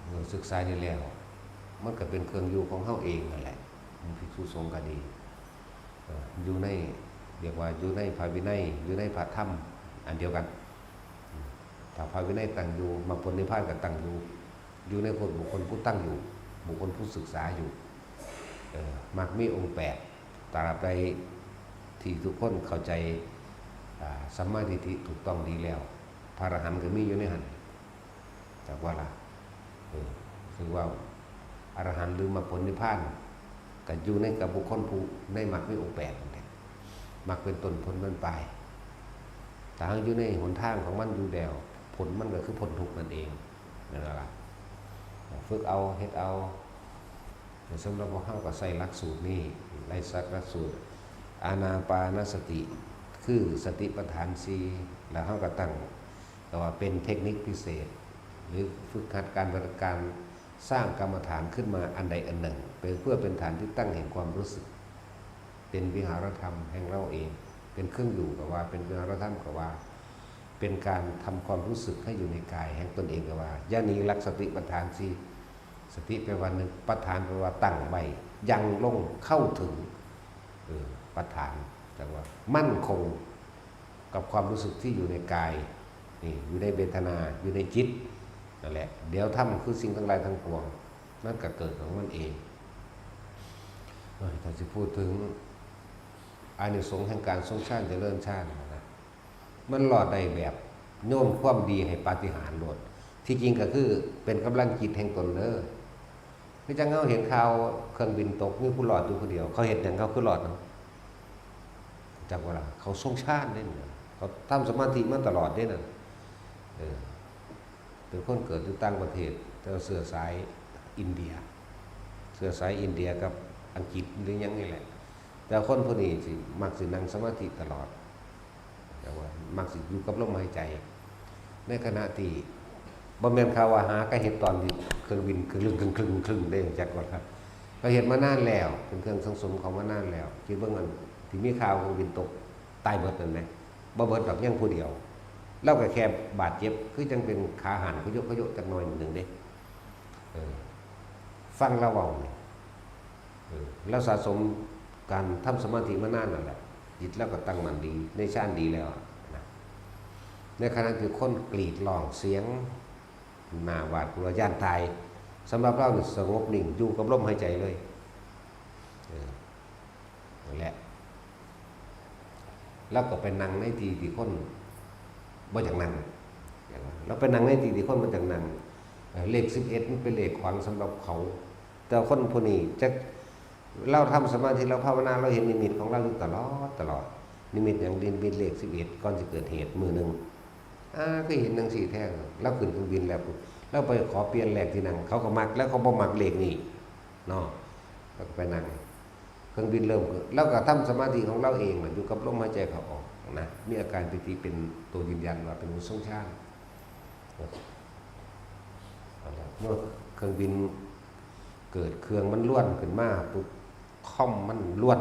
เมื่อศึกษานี่แล้ว มันก็เป็นเครื่องอยู่ของเฮาเองนั่นแหละ ภิกษุสงฆ์ก็ดี เอ่อ อยู่ใน เรียกว่าอยู่ในพระวินัย อยู่ในพระธรรม อันเดียวกัน อืม ถ้าพระวินัยตั้งอยู่ มรรคผลนิพพานก็ตั้งอยู่ อยู่ในคนบุคคลผู้ตั้งอยู่ บุคคลผู้ศึกษาอยู่ เอ่อ มรรคมีองค์แปด ตราบใดที่ทุกคนเข้าใจ อ่า สัมมาทิฏฐิถูกต้องดีแล้ว พระอรหันต์ก็มีอยู่ในหั้น จักว่าล่ะ เออ คือว่าอรหันต์หรือมรรคผลนิพพาน ก็อยู่ในกับบุคคลผู้ในมรรคมีองค์แปดนั่นแหละ มรรคเป็นต้น ผลเป็นปลาย ถ้าหากอยู่ในหนทางของมันอยู่แล้ว ผลมันก็คือพ้นทุกข์นั่นเอง นั่นล่ะ ฝึกเอา เฮ็ดเอา สำหรับพวกเฮาก็ใช้หลักสูตรนี้ ในหลักสูตรอานาปานสติ คือสติปัฏฐานสี่ แล้วเฮาก็ตั้ง แต่ว่าเป็นเทคนิคพิเศษ หรือฝึกหัดการปฏิบัติการสร้างกรรมฐานขึ้นมาอันใดอันหนึ่ง เป็นเพื่อเป็นฐานที่ตั้งแห่งความรู้สึก เป็นวิหารธรรมแห่งเราเอง เป็นเครื่องอยู่ก็ว่า เป็นวิหารธรรมก็ว่า เป็นการทำความรู้สึกให้อยู่ในกายแห่งตนเองก็ว่า อย่าหนีหลักสติปัฏฐานสี่ สติแปลว่านึก ปัฏฐานแปลว่าตั้งไว้ ยังลง เข้าถึง เออ ปัฏฐาน แต่ว่ามั่นคงกับความรู้สึกที่อยู่ในกาย นี่ อยู่ในเวทนา อยู่ในจิต นั่นแหละ เดี๋ยวธรรมคือสิ่งทั้งหลายทั้งปวง มันก็เกิดของมันเอง เอ้ย ถ้าสิพูดถึงอานิสงส์แห่งการทรงฌานเจริญฌานนะ มันรอดได้แบบโยนความดีให้ปาฏิหาริย์โลด ที่จริงก็คือเป็นกำลังจิตแห่งตนเด้อ คือจั่งเฮาเห็นข่าวเครื่องบินตก มีผู้รอดอยู่ผู้เดียว เขาเฮ็ดหยังเขาคือรอดเนาะ จักว่าล่ะ เขาทรงฌานเด้ เขาทำสมาธิมาตลอดเด้นั่น เออ เป็นคนเกิดอยู่ต่างประเทศ แต่ว่าเชื้อสายอินเดีย เชื้อสายอินเดียกับอังกฤษหรือหยังนี่แหละ แต่คนผู้นี้สิมักสินั่งสมาธิตลอด แต่ว่ามักสิอยู่กับลมหายใจ ในขณะที่บ่แม่นข่าวว่าหาก็เฮ็ดตอนที่เครื่องบินคลึ่งๆๆๆ ได้จักว่าครับ เขาเฮ็ดมานานแล้ว เป็นเครื่องสั่งสมเขามานานแล้ว คิดเบิ่งอันที่มีข่าวเครื่องบินตกตายเบิดนั่นแหม บ่เบิดดอก ยังผู้เดียว ลาวก็แค่บาดเจ็บ คือจั่งเป็นขาหันขยกขยกจักหน่อยหนึ่งเด้ เออ ฟังลาวเว้านี่ เออ ลาวสะสมการทำสมาธิมานานนั่นแหละ จิตลาวก็ตั้งมั่นดี ในฌานดีแล้วอะนะ ในขณะที่คนกรีดร้องเสียงหน้าหวาดกลัวย้านตาย สำหรับลาวนี่สงบนิ่ง อยู่กับลมหายใจเลย เออ นั่นแหละ ลาวก็ไปนั่งในที่ที่คนบ่อยากนั่ง ลาวไปนั่งในที่ที่คนบ่อยากนั่ง เอ่อ เลขสิบเอ็ดมันเป็นเลขขลังสำหรับเขา แต่คนผู้นี้จัก ลาวทำสมาธิ ลาวภาวนา ลาวเห็นนิมิตของลาวอยู่ตลอด ตลอด นิมิตหยัง นิมิตเลขสิบเอ็ด ก่อนสิเกิดเหตุมื้อหนึ่ง อ่า คือเห็นจั่งซี้แท้ ลาวขึ้นเครื่องบินแล้ว ลาวไปขอเปลี่ยนเลขที่นั่ง เขาก็มัก แล้วเขาบ่มักเลขนี้ เนาะ ลาวก็ไปนั่ง เครื่องบินเริ่ม ลาวก็ทำสมาธิของลาวเองน่ะ อยู่กับลมหายใจเข้าออกนะ มีอาการปีติเป็นตัวยืนยันว่าเป็นผู้ทรงฌาน เอาละ เมื่อเครื่องบินเกิดเครื่องมันลวนขึ้นมาปุ๊บ คอมมันลวน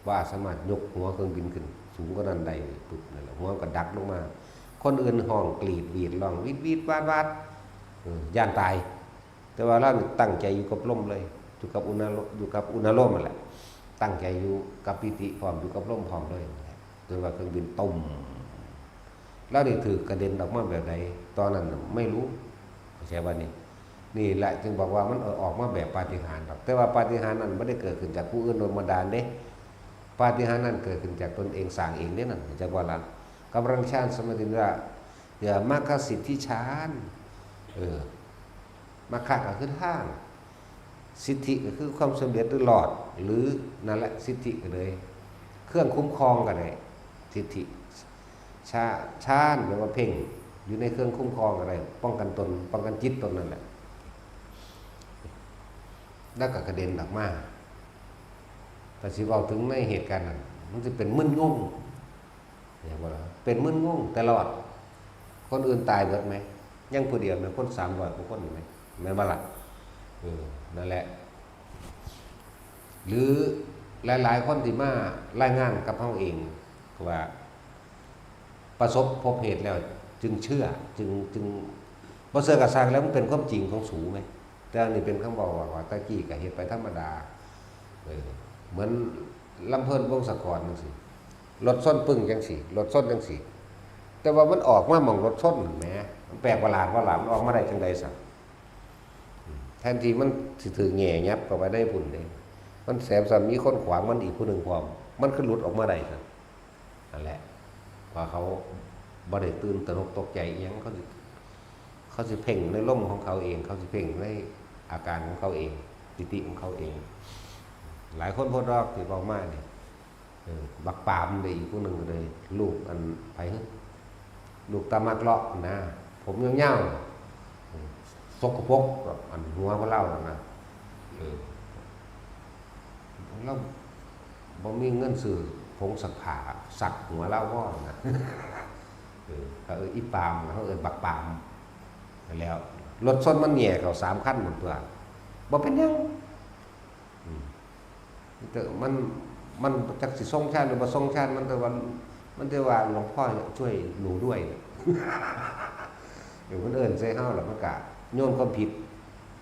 บ่สามารถยกหัวเครื่องบินขึ้นสูงกว่านั้นได้ปุ๊บ นั่นแหละ หัวก็ดักลงมา คนอื่นฮ้องกรีดหวีดร้องวีดวีดวาดวาด เออ ย้านตาย แต่ว่าลาวนี่ตั้งใจอยู่กับลมเลย อยู่กับอุณหโล- อยู่กับอุณหโลมนั่นแหละ ตั้งใจอยู่กับปีติพร้อม อยู่กับลมพร้อมเลยนั่นแหละ จนว่าเครื่องบินตุ้ม ลาวนี่ถืกกระเด็นออกมาแบบใด ตอนนั้นน่ะไม่รู้ เข้าใจบ่นี่ นี่แหละจึงบอกว่ามันออกมาแบบปาฏิหาริย์ดอก แต่ว่าปาฏิหาริย์นั้นบ่ได้เกิดขึ้นจากผู้อื่นโดนบันดาลเด้ ปาฏิหาริย์นั้นเกิดขึ้นจากตนเองสร้างเองเด้นั่น จักว่าล่ะ กำลังฌานสมาธิว่า เดี๋ยวมรรคสิทธิฌาน เออ มรรคก็คือทาง สิทธิก็คือความสำเร็จหรือรอด หรือนั่นแหละ สิทธิก็เลย เครื่องคุ้มครองก็ได้ สิทธิ ชา ฌานแปลว่าเพ่ง อยู่ในเครื่องคุ้มครองก็ได้ ป้องกันตน ป้องกันจิตตนนั่นแหละ แล้วก็กระเด็นออกมา แต่สิเว้าถึงในเหตุการณ์นั้น มันสิเป็นมึนงง เห็นบ่ล่ะ เป็นมึนงงตลอด คนอื่นตายเบิดไหม ยังผู้เดียวไหม คนสามร้อยกว่าคนไหม แม่นบ่ล่ะ เออ นั่นแหละ หรือหลายๆคนที่มารายงานกับเฮาเอง ว่าประสบพบเหตุแล้วจึงเชื่อ จึง จึง บ่เชื่อก็ซ่างแล้ว มันเป็นความจริงของสูไหม แต่อันนี้เป็นคำเว้าว่า ว่าตะกี้ก็เฮ็ดไปธรรมดา เออ เหมือนลำเพิ่นวงศกรจังซี่ รถชนปึ้งจังซี่ รถชนจังซี่ แต่ว่ามันออกมาหม่องรถชนนั่นแหม มันแปลกประหลาดบ่ล่ะ มันออกมาได้จังใด๋ซั่น แทนที่มันสิถืกแหง่ยับเข้าไปในพุ้นเด้ มันแถมซ้ำมีคนขวางมันอีกผู้หนึ่งพร้อม มันคือหลุดออกมาได้ซั่น นั่นแหละ ว่าเขาบ่ได้ตื่นตระหนกตกใจอิหยัง เขาสิ เขาสิเพ่งในลมของเขาเอง เขาสิเพ่งในอาการของเขาเอง สติของเขาเอง หลายคนโพดดอกที่เว้ามานี่ เออ บักปามเด้ อีกผู้หนึ่งก็เลย ลูกอันไผฮึ ลูกตามักเลาะนะ ผมยาวๆ เออ สกปรก อันหัวของเรานะ เออ เราบ่มีเงินซื้อผงซักผ้าซักหัวเราบ่นะ เออ เขาเอิ้นอีปาม เขาเอิ้นบักปาม แล้วรถชนมันแหย่เข้าสามคันหมดตัว บ่เป็นหยัง อืม แต่มัน มันจักสิทรงฌานหรือบ่ทรงฌาน มันแต่ว่า มันแต่ว่า "หลวงพ่อช่วยหนูด้วย" เดี๋ยวเพิ่นเอิ้นใส่เฮาแล้วมันก็โยนความผิด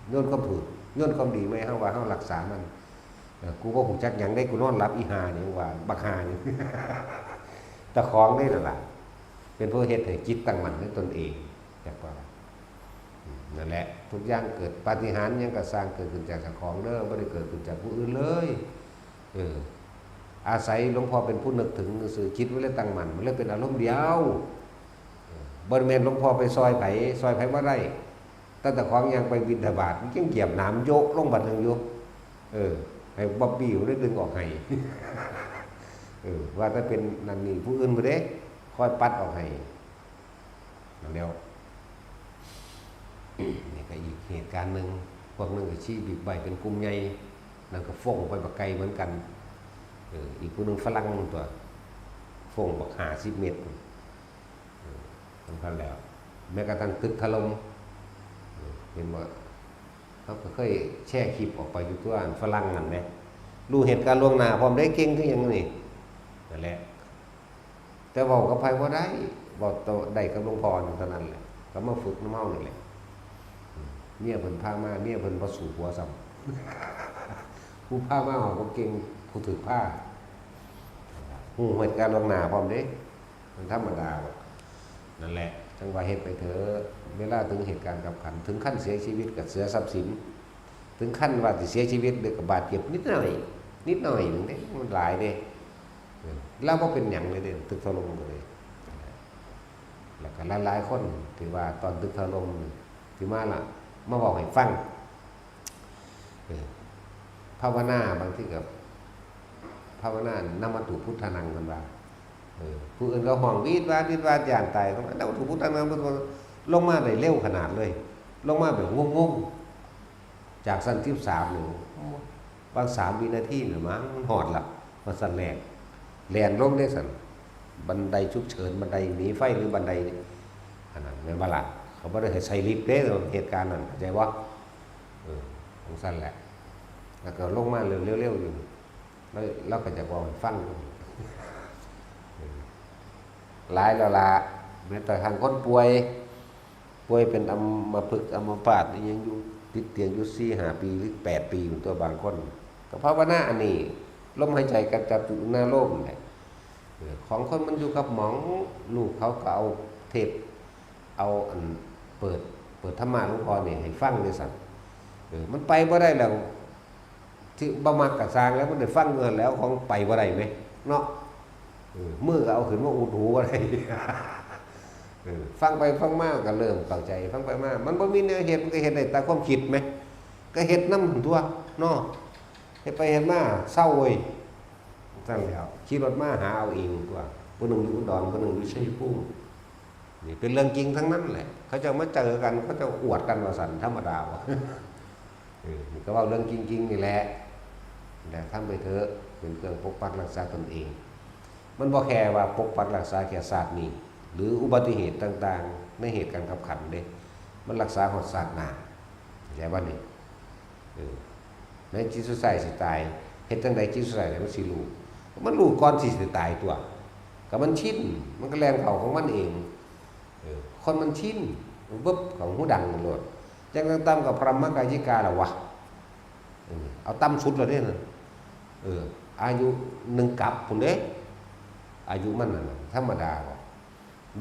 โยนความถูก โยนความดีมาให้เฮาว่าเฮารักษามัน เออ กูบ่ฮู้จักหยังเด้ กูนอนหลับอีห่านี่ ว่าบักห่านี่ เจ้าของนี่นั่นล่ะ เป็นผู้เฮ็ดให้จิตตั้งมั่นในตนเอง จักว่า อืม นั่นแหละ ทุกอย่างเกิด ปาฏิหาริย์หยังก็ซ่างเกิดขึ้นจากเจ้าของเด้อ บ่ได้เกิดขึ้นจากผู้อื่นเลย เออ อาศัยหลวงพ่อเป็นผู้นึกถึงซื่อ จิตมันเลยตั้งมั่น มันเลยเป็นอารมณ์เดียว เออ บ่แม่นหลวงพ่อไปซอยไผ ซอยไผบ่ได้ แต่เจ้าของย่างไปบิณฑบาต มันยังเหยียบหนามโยะลงบาดหนึ่งอยู่ เออ ให้บ๊อบบี้มันได้ดึงออกให้ เออ ว่าแต่เป็นนั่นนี่ ผู้อื่นบ่เด้ คอยปัดออกให้ นั่นแหล้ว นี่ก็อีกเหตุการณ์หนึ่ง พวกหนึ่งก็ขี่บิ๊กไบค์เป็นกลุ่มใหญ่ นั่นก็ฟ้งไปบักไกลเหมือนกัน เออ อีกผู้หนึ่งฝรั่งตัว ฟ้งบักห้าสิบเมตร เออ สำคัญแล้ว แม้กระทั่งตึกถล่ม เออ เห็นบ่ เขาก็เคยแชร์คลิปออกไปอยู่ตัวอันฝรั่งนั่นแหม รู้เหตุการณ์ล่วงหน้าพร้อมเด้ เก่งคือหยังนี่ นั่นแหละ แต่เว้ากับไผบ่ได้ เว้าแต่ได้กับหลวงพ่อเท่านั้นแหละ ก็มาฝึกนำเฮานี่แหละ เมียเพิ่นพามา เมียเพิ่นบ่สู้ผัวซ้ำ ผู้พามาเฮาบ่เก่ง ผู้ถูกพา ฮู้เหตุการณ์ล่วงหน้าพร้อมเด้ มันธรรมดา นั่นแหละ จั่งว่าเฮ็ดไปเถอะ เวลาถึงเหตุการณ์คับขัน ถึงขั้นเสียชีวิตก็เสียทรัพย์สิน ถึงขั้นว่าสิเสียชีวิตเด้อ ก็บาดเจ็บนิดหน่อย นิดหน่อยหนึ่งเด้ มันหลายเด้ เออ ลาวบ่เป็นหยังเลยเด้ ตึกถล่มก็เลย แล้วก็หลายๆคนที่ว่าตอนตึกถล่มนี่ ที่มาละ มาเว้าให้ฟัง เออ ภาวนาบางทีก็ ภาวนานมัตถุพุทธานัง เพิ่นว่า เออ ผู้อื่นก็ฮ้องวีดวาดวีดวาดย้านตาย นมัตถุพุทธานัง เพิ่นว่าลงมาได้เร็วขนาดเลย ลงมาแบบงงๆ จากชั้นสิบสามนี่ บางสามวินาทีนี่มั้ง มันฮอดละ ว่าซั่นแหละ แล่นลงเด้ซั่น บันไดฉุกเฉิน บันไดหนีไฟหรือบันได อันนั้นแม่นบ่ล่ะ เขาบ่ได้ให้ใส่ลิฟต์เด้ เหตุการณ์นั้น เข้าใจบ่ เออ จั่งซั่นแหละ แล้วก็ลงมาเร็วๆ อยู่ แล้ว แล้วก็จะบอกให้ฟัง เออ หลายแล้วล่ะ แม้แต่ทางคนป่วย ป่วยเป็นอัมพฤกษ์อัมพาตนี่ยังอยู่ติดเตียงอยู่สี่ห้าปีหรือแปดปีอยู่ตัวบางคน ก็ภาวนาอันนี้ ลมหายใจกำจัดจุนาโลมนี่แหละ เออ ของคนมันอยู่กับหมอง ลูกเขาก็เอาเทป เอาอันเปิด เปิดธรรมะหลวงพ่อนี่ให้ฟังด้วยซ้ำ เออ มันไปบ่ได้แล้ว ที่บ่มักก็ซ่างแล้ว มันได้ฟังอยู่หั่นแล้ว ของไปบ่ได้แหม เนาะ เออ มือก็เอาขึ้นมาอุดหูบ่ได้ เออ ฟังไปฟังมาก็เริ่มเข้าใจ ฟังไปมา มันบ่มีแนวเฮ็ด มันก็เฮ็ดได้แต่ความคิดแหม ก ก็เฮ็ดนำหั่นตั่วเนาะ เฮ็ดไปเฮ็ดมาเซาเว้ย ซั่นแหล้ว ขี่รถมาหาเอาเองตั่ว ผู้หนึ่งอยู่อุดร ผู้หนึ่งอยู่ชัยภูมิ นี่เป็นเรื่องจริงทั้งนั้นแหละ เขาเจ้ามาเจอกัน เขาเจ้าอวดกันว่าซั่น ธรรมดาบ่ เออ นี่ก็เว้าเรื่องจริงๆนี่แหละ แต่ทำไปเถอะ เป็นเครื่องปกปักรักษาตนเอง มันบ่แค่ว่าปกปักรักษาแค่ชาตินี้ หรืออุบัติเหตุต่างๆ ในเหตุการณ์คับขันเด้ มันรักษาฮอดชาติหน้า เข้าใจบ่นี่ เออ ในจิตสุดท้ายสิตาย เฮ็ดจั่งใดจิตสุดท้ายมันสิรู้ มันรู้ก่อนสิตายตั่ว ก็มันชิน มันก็แล่นเข้าของมันเอง เออ คนมันชิน มันบึบเข้าหูดังโลด จั่งต่ำๆก็พรหมกายิกาละวะ เออ เอาต่ำสุดแล้วเด้นั่น เออ อายุหนึ่งกัปพุ้นเด้ อายุมันนั่นน่ะ ธรรมดาบ่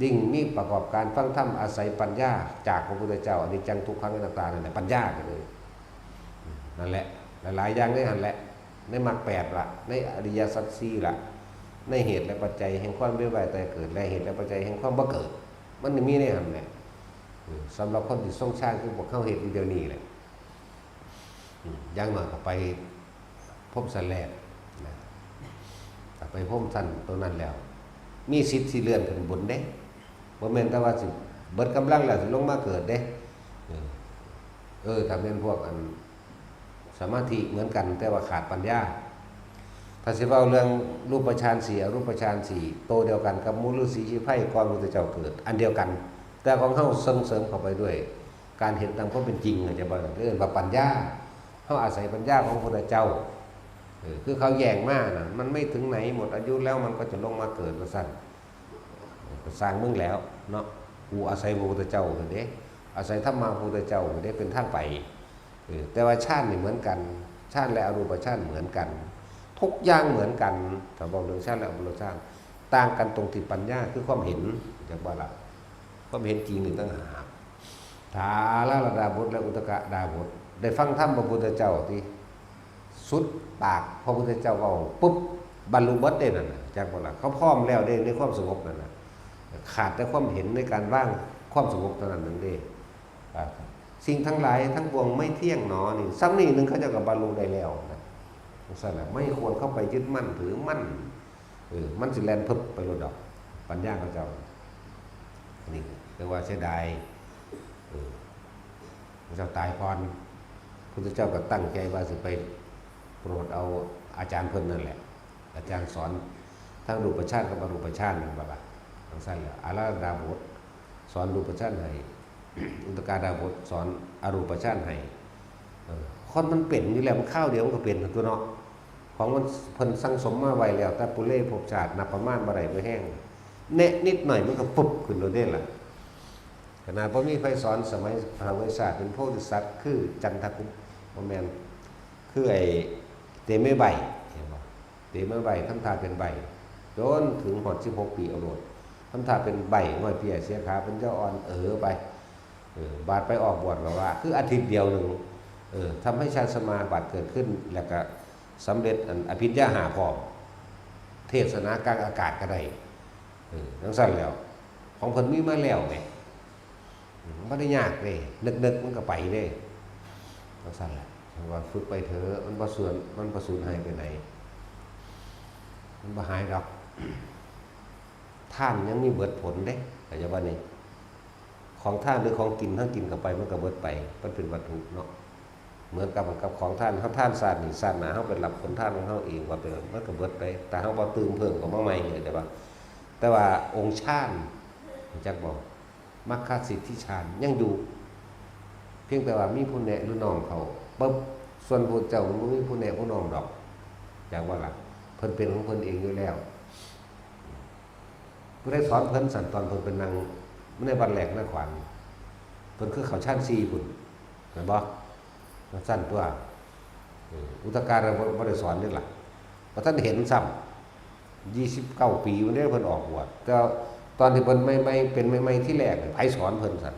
ยิ่งมีประกอบการฟังธรรมอาศัยปัญญาจากพระพุทธเจ้า อนิจจังทุกขังอนัตตานั่นแหละ ปัญญาไปเลย นั่นแหละ หลายๆอย่างในหั่นแหละ ในมรรคแปดล่ะ ในอริยสัจสี่ล่ะ ในเหตุและปัจจัยแห่งความเวียนว่ายตายเกิด และเหตุและปัจจัยแห่งความบ่เกิด มันมีในหั่นแหละ เออ สำหรับคนที่ทรงฌานคือพวกเฮาเฮ็ดอยู่เดี๋ยวนี้แหละ อืม อย่างน้อยก็ไปพรหมชั้นแรกนะ ถ้าไปพรหมชั้นตัวนั้นแล้ว มีสิทธิ์สิเลื่อนขึ้นบนเด้ บ่แม่นแต่ว่าสิเบิดกำลังแล้วสิลงมาเกิดเด้ เออ เออ ถ้าแม่นพวกอันสมาธิเหมือนกัน แต่ว่าขาดปัญญา ถ้าสิเว้าเรื่องรูปฌานสี่ อรูปฌานสี่ โตเดียวกันกับหมู่ฤๅษีชีไพรก่อนพระพุทธเจ้าเกิด อันเดียวกัน แต่ของเฮาส่งเสริมเข้าไปด้วย การเห็นตามความเป็นจริง เข้าใจบ่ เอิ้นว่าปัญญา เฮาอาศัยปัญญาของพระพุทธเจ้า เออ คือเขาแย่งมาน่ะ มันไม่ถึงไหน หมดอายุแล้วมันก็จะลงมาเกิด ว่าซั่น ก็สร้างมึงแล้วเนาะ กูอาศัยพระพุทธเจ้าหั่นเด้ อาศัยธรรมะพระพุทธเจ้าหั่นเด้ เป็นทางไป เออ แต่ว่าฌานนี่เหมือนกัน ฌานและอรูปฌานเหมือนกัน ทุกอย่างเหมือนกัน ถ้าเว้าเรื่องฌานและอรูปฌาน ต่างกันตรงที่ปัญญาคือความเห็น จักบ่ล่ะ ความเห็นจริงนี่ต่างหาก ถ้าอาราธดาบทและอุทกดาบท ได้ฟังธรรมพระพุทธเจ้าติ สุดปากพระพุทธเจ้าเว้าปุ๊บ บรรลุเบิดเด้นั่นน่ะ จักบ่ล่ะ เขาพร้อมแล้วเด้ในความสงบนั่นน่ะ ขาดแต่ความเห็นในการวางความสงบเท่านั้นหนึ่งเด้ อ่า สิ่งทั้งหลายทั้งปวงไม่เที่ยงหนอ นี่ ซ้ำนี่หนึ่งเขาเจ้าก็บรรลุได้แล้วนะ จั่งซั่นน่ะ ไม่ควรเข้าไปยึดมั่นถือมั่น เออ มันสิแล่นพึบไปโลดดอก ปัญญาเขาเจ้า อันนี้เรียกว่าเสียดาย เออ พระเจ้าตายก่อน พุทธเจ้าก็ตั้งใจว่าสิไปโปรดเอาอาจารย์เพิ่นนั่นแหละ อาจารย์สอนทั้งรูปฌานกับอรูปฌานนั่นบ่ล่ะ จั่งซั่นแหละ อาราธดาบทสอนรูปฌานให้ อุทกดาบทสอนอรูปฌานให้ เออ คนมันเป็นอยู่แล้ว มันคราวเดียวมันก็เป็นตัวเนาะ ของมันเพิ่นสั่งสมมาไว้แล้ว แต่ปุเรภพชาตินับประมาณบ่ได้บ่แฮง แนะนิดหน่อยมันก็ปุ๊บขึ้นโลดเด้ล่ะ ขนาดบ่มีไผสอนสมัยพระเวสสันดรเป็นโพธิสัตว์ คือจันทกุม บ่แม่น คือไอ้เตมีใบ เห็นบ่ เตมีใบทำท่าเป็นใบ จนถึงฮอดสิบหกปีเอาโลด ทำท่าเป็นใบ ง่อยเปี้ยเสียขา เป็นเจ้าอ่อนเอ๋อไป เออ บาดไปออกบวชก็ว่า คืออาทิตย์เดียวหนึ่ง เออ ทำให้ฌานสมาบัติเกิดขึ้น แล้วก็สำเร็จอันอภิญญาห้าพร้อม เทศนากลางอากาศก็ได้ เออ จั่งซั่นแล้ว ของเพิ่นมีมาแล้วแหม อืม มันบ่ได้ยากเด้ นึกๆมันก็ไปเด้ จั่งซั่นแหละ ว่าฝึกไปเถอะ มันบ่สูญ มันบ่สูญหายไปไหน มันบ่หายดอก ทานยังมีเบิดผลเด้ เข้าใจบ่นี่ ของทานหรือของกิน เฮากินเข้าไปมันก็เบิดไป มันเป็นวัตถุเนาะ เหมือนกับ กับของทาน เฮาทานชาตินี้ ชาติหน้าเฮาไปรับผลทานของเฮาเอง ว่าไป มันก็เบิดไป แต่เฮาบ่ตื่มเพิ่มเข้ามาใหม่ เข้าใจบ่ แต่ว่าองค์ฌาน รู้จักบ่ มรรคสิทธิฌานยังอยู่ เพียงแต่ว่ามีผู้แนะหรือน้อมเข้าปุ๊บ ส่วนพระเจ้ามันบ่มีผู้แนะผู้น้อมดอก จักบ่ล่ะ เพิ่นเป็นของเพิ่นเองอยู่แล้ว ผู้ใดสอนเพิ่นสั่น ตอนเพิ่นไปนั่งในวัดแรกนคร เพิ่นคือเข้าฌานสี่พุ้น แม่นบ่ จั่งซั่นตั่ว เออ อุทกดาบ่ บ่ได้สอนเด้ล่ะ บ่ทันเห็นซ้ำ ยี่สิบเก้าปีพุ้นเด้เพิ่นออกบวช แต่ตอนที่เพิ่นใหม่ๆ เป็นใหม่ๆ ทีแรกน่ะ ไผสอนเพิ่นสั่น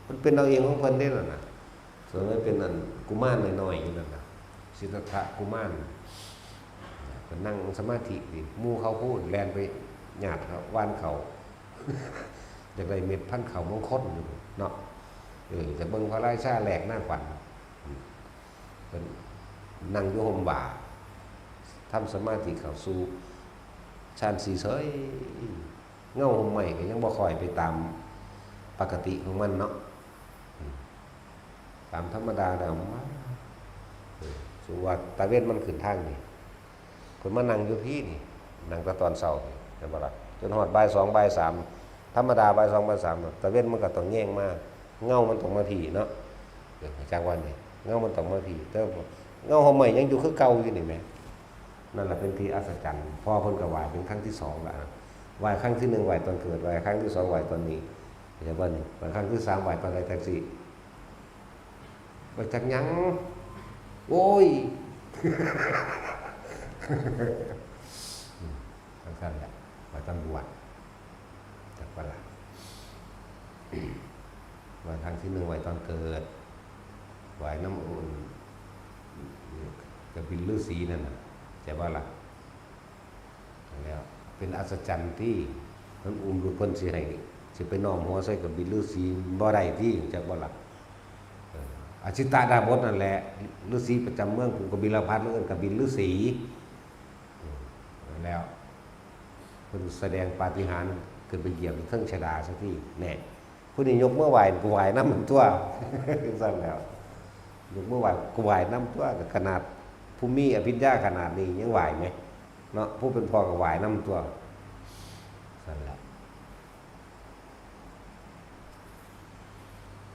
เพิ่นเป็นเอาเองของเพิ่นเด้นั่นน่ะ ส่วนมันเป็นอันกุมารน้อยๆ อยู่นั่นน่ะ สิทธัตถะกุมาร เพิ่นนั่งสมาธิติ หมู่เขาพู้นแล่นไปหยาดเขา หว่านเขา อยากได้เม็ดพันธุ์เขามงคลอยู่เนาะ เออ จะเบิ่งพระราชาแหลกหน้าขวัญ อืม เพิ่นนั่งอยู่ฮ่มว่า ทำสมาธิเข้าสู่ฌานสี่เฉย เงาฮ่มไม้ก็ยังบ่ค่อยไปตามปกติของมันเนาะ อืม ตามธรรมดาแล้วมัน เออ สมมุติว่าตะเว็นมันขึ้นทางนี่ เพิ่นมานั่งอยู่พี้นี่ นั่งแต่ตอนเช้านี่ แม่นบ่ล่ะ จนฮอดบ่ายสองบ่ายสาม ธรรมดาบ่ายสองบ่ายสาม ตะเว็นมันก็ต้องแยงมา เงามันต้องมาพี้เนาะ เออ จักว่านี่ เงามันต้องมาพี้ แต่เงาฮ่มไม้ยังอยู่คือเก่าอยู่นี่แหม นั่นแหละเป็นที่อัศจรรย์ พ่อเพิ่นก็ไหว้เป็นครั้งที่สองละ ไหว้ครั้งที่หนึ่งไหว้ตอนเกิด ไหว้ครั้งที่สองไหว้ตอนนี้ เข้าใจบ่นี่ ไหว้ครั้งที่สามไหว้ตอนใดจังซี่ บ่จักหยัง โอ้ย จังซั่นแหละ ไหว้ตอนบวช จักบ่ล่ะ ไหว้ครั้งที่หนึ่งไหว้ตอนเกิด ไหว้นำอุ่น กบิลฤๅษีนั่นน่ะ เข้าใจบ่ล่ะ แล้วเป็นอัศจรรย์ที่มันอุ้มลูกเพิ่นสิให้ สิไปน้อมหัวใส่กบิลฤๅษีบ่ได้ติ จักบ่ล่ะ เออ อจิตตดาบสนั่นแหละ ฤๅษีประจำเมืองกรุงกบิลพัสดุ์ เอิ้นกบิลฤๅษี อืม นั่นแหล้ว เพิ่นแสดงปาฏิหาริย์ขึ้นไปเหยียบเทิงชดาซะที แน่ ผู้นี้ยกมือไหว้ กูไหว้นำมันตั๊ว จังซั่นแหล้ว ยกมือไหว้ กูไหว้นำตั๊ว ขนาดผู้มีอภิญญาขนาดนี้ยังไหว้แหม เนาะ ผู้เป็นพ่อก็ไหว้นำตั๊ว ซั่นแหละ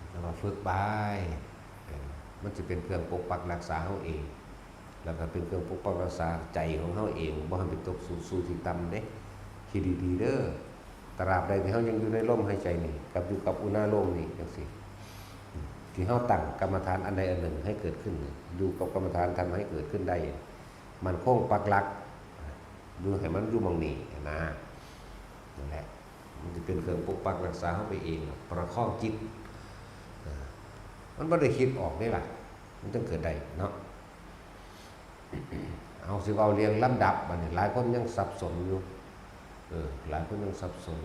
แล้วก็ฝึกไป เออ มันจะเป็นเครื่องปกปักรักษาเฮาเอง แล้วก็เป็นเครื่องปกปักรักษาใจของเฮาเอง บ่ให้ไปตกสู่ สู่ที่ต่ำเด้ คิดดีๆเด้อ ตราบใดที่เฮายังอยู่ในลมหายใจนี่ กับอยู่กับอุณาโลมนี่จังซี่ ที่เฮาตั้งกรรมฐานอันใดอันหนึ่งให้เกิดขึ้นนี่ อยู่กับกรรมฐานทำให้เกิดขึ้นได้ มั่นคงปักหลัก อยู่ให้มันอยู่หม่องนี้นะ นั่นแหละ มันจะเป็นเครื่องปกปักรักษาเฮาไปเอง ประคองจิต เออ มันบ่ได้คิดออกเด้ล่ะ มันจั่งเกิดได้เนาะ เอา สิเว้าเรื่องลำดับ บัดนี้หลายคนยังสับสนอยู่ เออ หลายคนยังสับสน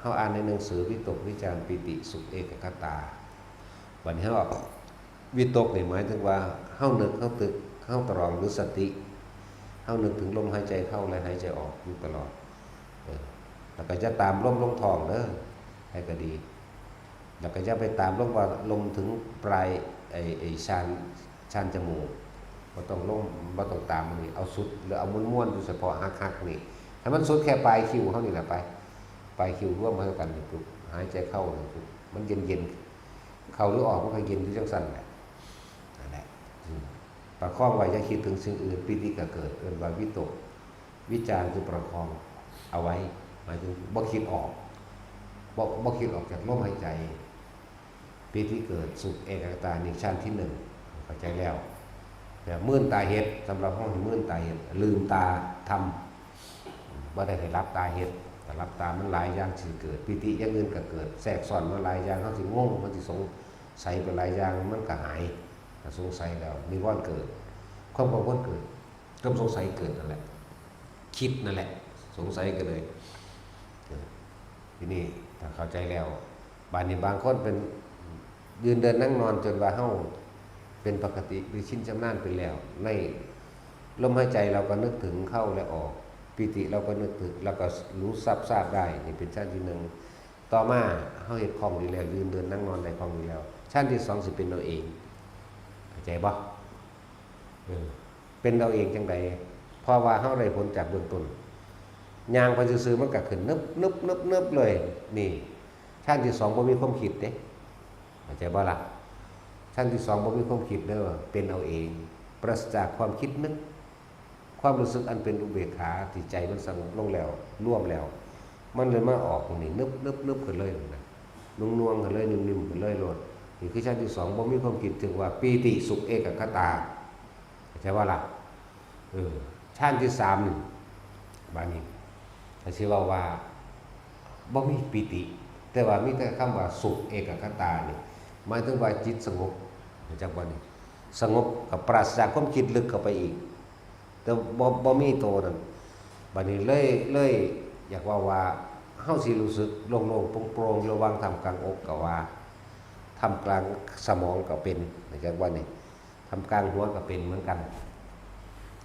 เฮาอ่านในหนังสือวิตกวิจารปีติสุขเอกคตา บัดนี้เฮา วิตกนี่หมายถึงว่าเฮานึก เฮาตึก เฮาตรองหรือสติ เฮานึกถึงลมหายใจเข้าและหายใจออกอยู่ตลอด เออ แล้วก็อย่าตามลมลงท้องเด้อ ให้ก็ดี แล้วก็อย่าไปตามลมว่าลมถึงปลาย ไอ้ ไอ้ชาน ชานจมูก บ่ต้องลง บ่ต้องตามมันนี่ เอาสุด หรือเอาม้วนๆอยู่เฉพาะหักๆนี่ ให้มันสุดแค่ปลายคิ้วเฮานี่แหละไป ปลายคิ้วรวมเข้ากันนี่ปุ๊บ หายใจเข้านี่ปุ๊บ มันเย็นๆ เข้าหรือออกมันก็เย็นอยู่จังซั่นแหละ นั่นแหละ อืม ประคองไว้ อย่าคิดถึงสิ่งอื่น ปีติก็เกิด เอิ้นว่าวิตก วิจารคือประคองเอาไว้ หมายถึงบ่คิดออก บ่ บ่คิดออกจากลมหายใจ ปีติเกิด สุขเอกคตา นี่ฌานที่หนึ่ง เข้าใจแล้ว แบบมื่นตาเฮ็ด สำหรับเฮานี่มื่นตาเฮ็ด ลืมตาทำ บ่ได้ให้หลับตาเฮ็ด ถ้าหลับตามันหลายอย่างสิเกิด ปีติอย่างอื่นก็เกิด แทรกซ้อนมาหลายอย่าง เฮาสิงง เฮาสิสงสัยไปหลายอย่าง มันก็หาย ถ้าสงสัยแล้ว นิวรณ์เกิด ความกังวลเกิด ความสงสัยเกิดนั่นแหละ คิดนั่นแหละ สงสัยก็เลย เออ ทีนี้ถ้าเข้าใจแล้ว บาดนี้บางคนเป็นยืนเดินนั่งนอนจนว่าเฮาเป็นปกติหรือชินชำนาญไปแล้ว ในลมหายใจเราก็นึกถึงเข้าและออก ปีติเราก็นึกถึง แล้วก็รู้ทราบทราบได้ นี่เป็นฌานที่หนึ่ง ต่อมาเฮาเฮ็ดคล่องดีแล้ว ยืนเดินนั่งนอนได้คล่องดีแล้ว ฌานที่สองสิเป็นเอาเอง เข้าใจบ่ เออ เป็นเอาเองจังใด เพราะว่าเฮาได้ผลจากเบื้องต้น ย่างไปซื่อๆมันก็ขึ้นนึบนึบนึบนึบเลย นี่ ฌานที่สองบ่มีความคิดเด้ เข้าใจบ่ล่ะ ฌานที่สองบ่มีความคิดเด้อ เป็นเอาเอง ปราศจากความคิดนึก ความรู้สึกอันเป็นอุเบกขาที่ใจมันสงบลงแล้ว รวมแล้ว มันเลยมาออกตรงนี้ นึบนึบนึบขึ้นเลยนะ นุ่งนวงขึ้นเลย นิ่มๆขึ้นเลยโลด นี่คือฌานที่สอง บ่มีความคิด ถึงว่าปีติสุขเอกคตา เข้าใจบ่ล่ะ เออ ฌานที่สามนี่ บาดนี้ ถ้าสิเว้าว่า บ่มีปีติ แต่ว่ามีแต่คำว่าสุขเอกคตานี่ หมายถึงว่าจิตสงบ เข้าใจบ่นี่ สงบกับปราศจากความคิดลึกเข้าไปอีก แต่บ่ บ่มีโตนั่น บาดนี้เลย เลยอยากเว้าว่า เฮาสิรู้สึกโล่งๆโปร่งๆ ระหว่างท่ามกลางอกก็ว่า ท่ามกลางสมองก็เป็น เข้าใจบ่นี่ ทำกลางหัวก็เป็นเหมือนกัน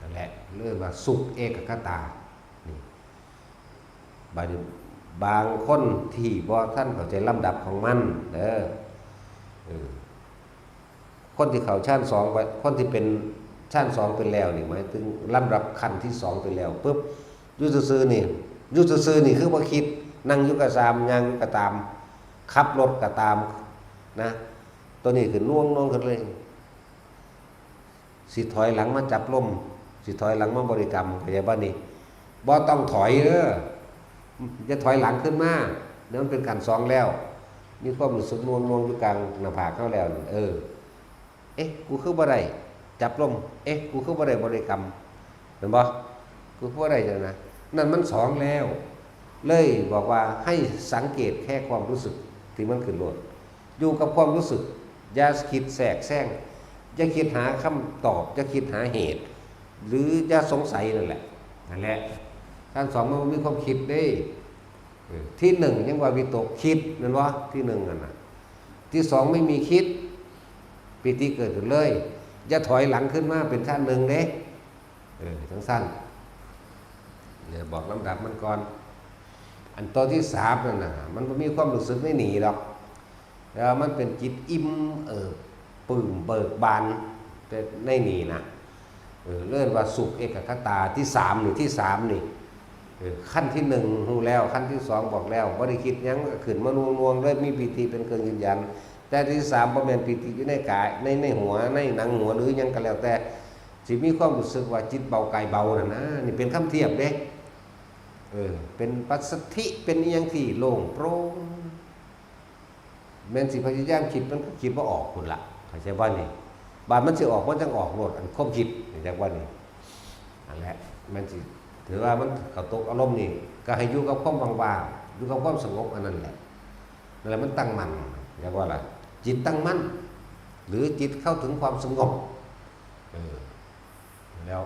นั่นแหละเรียกว่าสุขเอกคตา นี่ บาดนี้บางคนที่บ่ทันเข้าใจลำดับของมันเด้อ เออ คนที่เข้าฌานสองไป คนที่เป็นฌานสองไปแล้วนี่ หมายถึงลำดับขั้นที่สองไปแล้วปุ๊บ อยู่ซื่อๆนี่ อยู่ซื่อๆนี่คือบ่คิด นั่งอยู่ก็ตาม ย่างอยู่ก็ตาม ขับรถก็ตามนะ ตัวนี้ขึ้นน่วงๆขึ้นเลย สิถอยหลังมาจับลม สิถอยหลังมาบริกรรม เข้าใจบ่นี่ บ่ต้องถอยเด้อ อย่าถอยหลังขึ้นมา เดี๋ยวมันเป็นขั้นสองแล้ว มีความรู้สึกน่วงๆอยู่กลางหน้าผากเฮาแล้วนี่ เออ เอ๊ะ กูคือบ่ได้จับลม เอ๊ะ กูคือบ่ได้บริกรรม เห็นบ่ กูคือบ่ได้จังนะ นั่นมันสองแล้ว เลยบอกว่าให้สังเกตแค่ความรู้สึกที่มันขึ้นโลด อยู่กับความรู้สึก อย่าคิดแทรกแซง อย่าคิดหาคำตอบ อย่าคิดหาเหตุ หรืออย่าสงสัยนั่นแหละ นั่นแหละ ขั้นสองมันบ่มีความคิดเด้ เออ ที่หนึ่งยังว่าวิตกคิดนั่นวะ ที่หนึ่งนั่นน่ะ ที่สองไม่มีคิด ปีติเกิดขึ้นเลย อย่าถอยหลังขึ้นมาเป็นขั้นหนึ่งเด้ เออ จังซั่น เนี่ย บอกลำดับมันก่อน อันตัวที่สามนั่นน่ะ มันบ่มีความรู้สึกในนี่ดอก แล้วมันเป็นจิตอิ่มเอิบปลื้มเบิกบาน แต่ในนี่นะ เออ เรียกว่าสุขเอกคตาที่สามนี่ ที่สามนี่ เออ ขั้นที่หนึ่งฮู้แล้ว ขั้นที่สองบอกแล้ว บ่ได้คิดหยัง ก็ขึ้นมาน่วงๆเลย มีปีติเป็นเครื่องยืนยัน แต่ที่สามบ่แม่นปีติอยู่ในกาย ใน ในหัว ในหนังหัว หรือหยังก็แล้วแต่ สิมีความรู้สึกว่าจิตเบากายเบาน่ะนะ นี่เป็นคำเทียบเด้ เออ เป็นปัสสัทธิ เป็นอิหยังที่โล่งโปร่ง แม่นสิพยายามคิด มันก็คิดบ่ออกพุ้นล่ะ เข้าใจบ่นี่ บาดมันสิออก มันจังออกโลด อันความคิด เข้าใจบ่นี่ นั่นแหละ แม่นสิ ถือว่ามันเข้าตกอารมณ์นี่ ก็ให้อยู่กับความว่างๆ อยู่กับความสงบอันนั้นแหละ นั่นแหละมันตั้งมั่น เรียกว่าอะไร จิตตั้งมั่น หรือจิตเข้าถึงความสงบ เออ แล้ว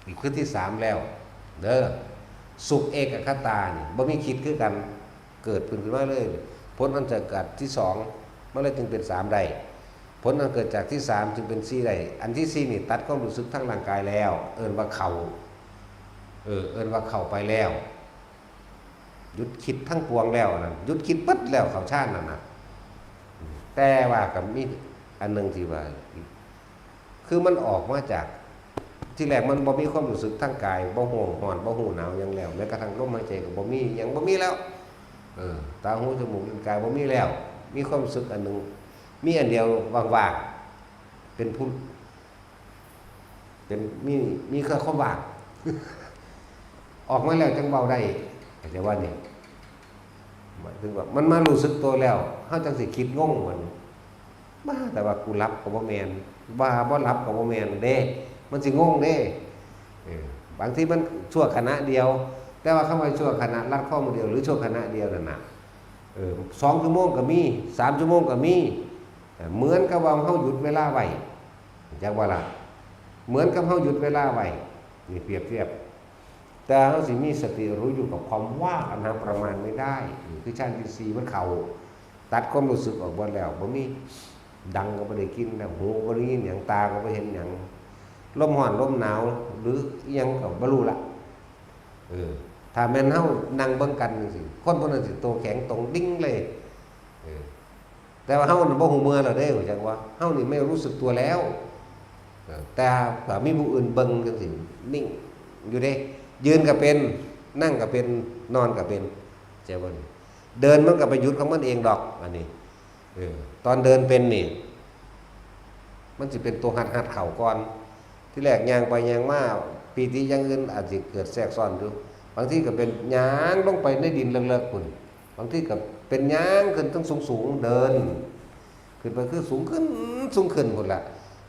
นี่คือที่สามแล้ว เด้อ สุขเอกคตานี่ บ่มีคิดคือกัน เกิดขึ้นมาเลย ผลอันเกิดจากที่สอง มันเลยจึงเป็นสามได้ ผลอันเกิดจากที่สามจึงเป็นสี่ได้ อันที่สี่นี่ตัดความรู้สึกทางร่างกายแล้ว เอิ้นว่าเข้า เออ เอิ้นว่าเข้าไปแล้ว หยุดคิดทั้งปวงแล้วนั่น หยุดคิดเบิดแล้ว เข้าฌานนั่นน่ะ แต่ว่าก็มีอันหนึ่งที่ว่า คือมันออกมาจาก ที่แรกมันบ่มีความรู้สึกทางกาย บ่ฮู้ร้อน บ่ฮู้หนาวหยังแล้ว แม้กระทั่งลมหายใจก็บ่มี หยังบ่มีแล้ว เออ ตา หู จมูก ลิ้น กาย บ่มีแล้ว มีความรู้สึกอันหนึ่ง มีอันเดียวว่างๆ เป็นผู้ เป็น มี มีแค่ความว่าง ออกมาแล้วจังเว้าได้ เข้าใจบ่นี่ หมายถึงว่ามันมารู้สึกตัวแล้ว เฮาจังสิคิดงงว่า บ้า แต่ว่ากูหลับก็บ่แม่น ว่าบ่หลับก็บ่แม่นเด้ มันสิงงเด้ เออ บางทีมันชั่วขณะเดียว แต่ว่าคำว่าชั่วขณะ ลัดข้อมือเดียว หรือชั่วขณะเดียวนั่นน่ะ เออ สองชั่วโมงก็มี สามชั่วโมงก็มี เออ เหมือนกับว่าเฮาหยุดเวลาไว้ จักว่าล่ะ เหมือนกับเฮาหยุดเวลาไว้ นี่เปรียบเทียบ แต่เฮาสิมีสติรู้อยู่กับความว่างอันหาประมาณไม่ได้ นี่คือฌานที่สี่มันเข้า ตัดความรู้สึกออกเบิดแล้ว บ่มี ดังก็บ่ได้กลิ่นแล้ว หูก็บ่ได้ยินหยัง ตาก็บ่เห็นหยัง ลมร้อน ลมหนาว หรืออิหยังก็บ่รู้ละ เออ ถ้าแม่นเฮานั่งเบิ่งกันจังซี้ คนพวกนั้นสิโตแข็งตรงดิ่งเลย เออ แต่ว่าเฮานั่นบ่ฮู้เมื่อแล้วเด้ จักว่า เฮานี่ไม่รู้สึกตัวแล้ว เออ แต่ถ้ามีผู้อื่นเบิ่งจังซี้ นิ่งอยู่เด้ ยืนก็เป็น นั่งก็เป็น นอนก็เป็น เข้าใจบ่นี่ เดินมันก็ไปหยุดของมันเองดอก อันนี้ เออ ตอนเดินเป็นนี่ มันสิเป็นตัวหัด หัดเข่าก่อน ที่แรกย่างไปย่างมา ปีติอย่างอื่นอาจสิเกิดแทรกซ้อนอยู่ บางทีก็เป็นย่างลงไปในดินเลิกๆพุ้น บางทีก็เป็นย่างขึ้นทั้งสูงๆ เดิน ขึ้นไปคือสูงขึ้น สูงขึ้นพุ้นละ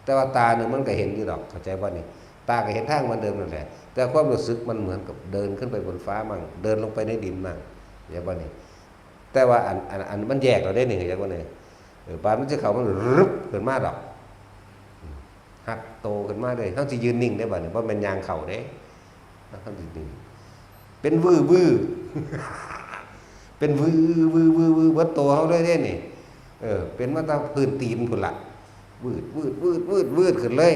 แต่ว่าตานี่มันก็เห็นอยู่ดอก เข้าใจบ่นี่ ตาก็เห็นทางเหมือนเดิมนั่นแหละ แต่ความรู้สึกมันเหมือนกับเดินขึ้นไปบนฟ้ามั่ง เดินลงไปในดินมั่ง เข้าใจบ่นี่ แต่ว่าอัน อัน อันมันแยกแล้วเด้นี่ เข้าใจบ่นี่ เออ บาดมันสิเข้า มันรึบขึ้นมาดอก หัดโตขึ้นมาเลย เฮาสิยืนนิ่งได้บ่นี่ บ่แม่นย่างเข้าเด้ เฮาสินิ่ง เป็นวื้อวื้อ เป็นวื้อวื้อวื้อวื้อ เบิดโตเฮาเลยเด้นี่ เออ เป็นมาแต่พื้นตีนพุ้นล่ะ วืดวืดวืดวืดวืดขึ้นเลย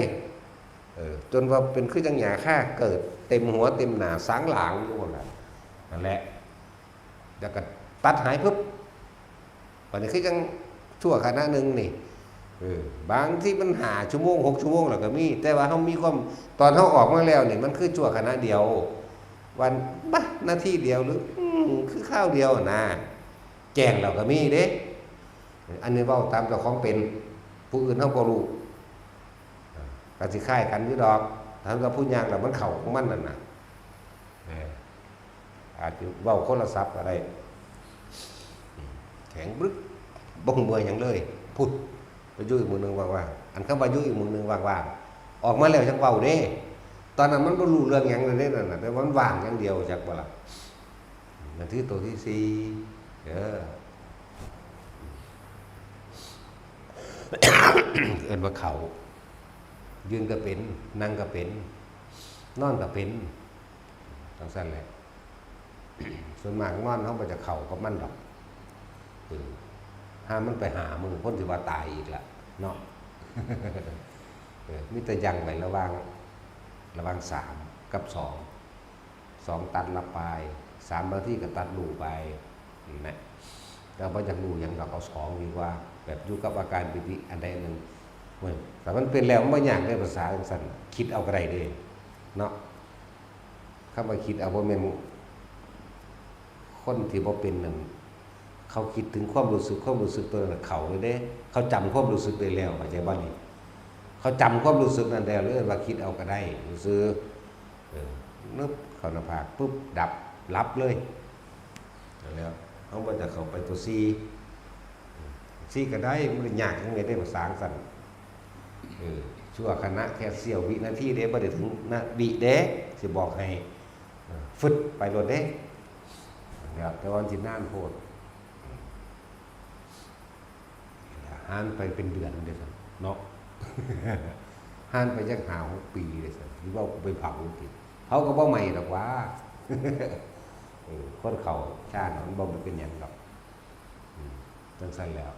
เออ จนว่าเป็นคือจั่งหญ้าคาเกิดเต็มหัวเต็มหน้าสันหลังอยู่นั่นแหละ นั่นแหละ แล้วก็ตัดหายปุ๊บ บัดนี้คือจั่งชั่วขณะหนึ่งนี่ เออ บางทีมันห้าชั่วโมง หกชั่วโมงแล้วก็มี แต่ว่าเฮามีความ ตอนเฮาออกมาแล้วนี่ มันคือชั่วขณะเดียว วัน บะ นาทีเดียวหรือ อืม คือคราวเดียวนะ แจ้งแล้วก็มีเด้ อันนี้เว้าตามเจ้าของเป็น ผู้อื่นเฮาบ่รู้ ก็สิคล้ายกันอยู่ดอก ถามว่าผู้ย่างแล้วมันเข้าของมันนั่นน่ะ เออ อาจจะเว้าคนละศัพท์ก็ได้ แข็งบรึก บ่ฮู้เมื่อยหยังเลย พุด ไปอยู่อีกหม่องหนึ่งว่างๆ อันคำว่าอยู่อีกหม่องหนึ่งว่างๆ ออกมาแล้วจั่งเว้าเด้ ตอนนั้นมันบ่รู้เรื่องหยังเลยเด้นั่นน่ะ แต่ว่ามันว่างอย่างเดียว จักบ่ล่ะ นั่นคือตัวที่สี่ เออ เอิ้นว่าเข้า ยืนก็เป็น นั่งก็เป็น นอนก็เป็น จั่งซั้นแหละ ส่วนมากนอนเฮาบ่จะเข้ากับมันดอก เออ ห่ามันไปห้ามื้อ คนสิว่าตายอีกล่ะ เนาะ เออ มีแต่ยั้งไว้ระหว่าง ระหว่างสามกับสอง สองตัดละปาย สามบางทีก็ตัดรู้ไป นั่นแหละ แต่บ่อยากรู้หยังดอก เอาสองดีกว่า แบบอยู่กับอาการปีติอันใดอันหนึ่ง เว้ย แต่มันเป็นแล้วมันบ่ยากเด้ ภาษาจั่งซั้น คิดเอาก็ได้เด้ เนาะ คำว่าคิดเอาบ่แม่น คนที่บ่เป็นนั่น เขาคิดถึงความรู้สึก ความรู้สึกตัวนั้นเข้าเลยเด้ เขาจำความรู้สึกได้แล้ว เข้าใจบ่นี่ เขาจำความรู้สึกนั้นแล้ว เรียกว่าคิดเอาก็ได้ซื่อๆ เออ นึบเข้าหน้าผากปุ๊บ ดับ หลับเลย นั่นแหล้ว เฮาบ่จะเข้าไปตัวสี่ สี่ก็ได้ มันยากจั่งใด๋ได้ภาษาจั่งซั้น เออ ชั่วขณะแค่เสี้ยววินาทีเด้ บ่ได้ถึงนาวิเด้ สิบอกให้ เออ ฟึดไปโลดเด้ แล้วแต่ว่ามันสินานโพด หารไปเป็นเดือนเด้อซั่นเนาะ หารไปจักห้าหกปีเด้อซั่น สิว่ากูไปเผาติ เผาก็บ่ไหม้ดอกหว่า เออ คนเข้าฌานมันบ่เป็นหยังดอก อืม จั่งซั้นแหล้ว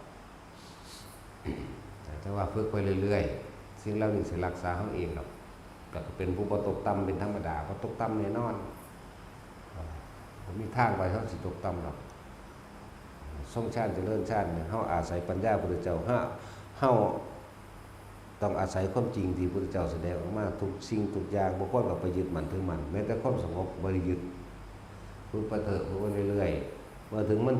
แต่ว่าฝึกไปเรื่อยๆ สิ่งเหล่านี้สิรักษาเฮาเองดอก ก็เป็นผู้บ่ตกต่ำเป็นธรรมดา บ่ตกต่ำแน่นอน บ่มีทางว่าเฮาสิตกต่ำดอก ทรงฌานเจริญฌานเนี่ย เฮาอาศัยปัญญาพุทธเจ้า เฮา เฮาต้องอาศัยความจริงที่พุทธเจ้าแสดงออกมา ทุกสิ่งทุกอย่าง บ่ควรเอาไปยึดมั่นถือมั่น แม้แต่ความสงบบ่ได้ยึด ฝึกไปเถอะ ฝึกไปเรื่อยๆ เมื่อถึงมัน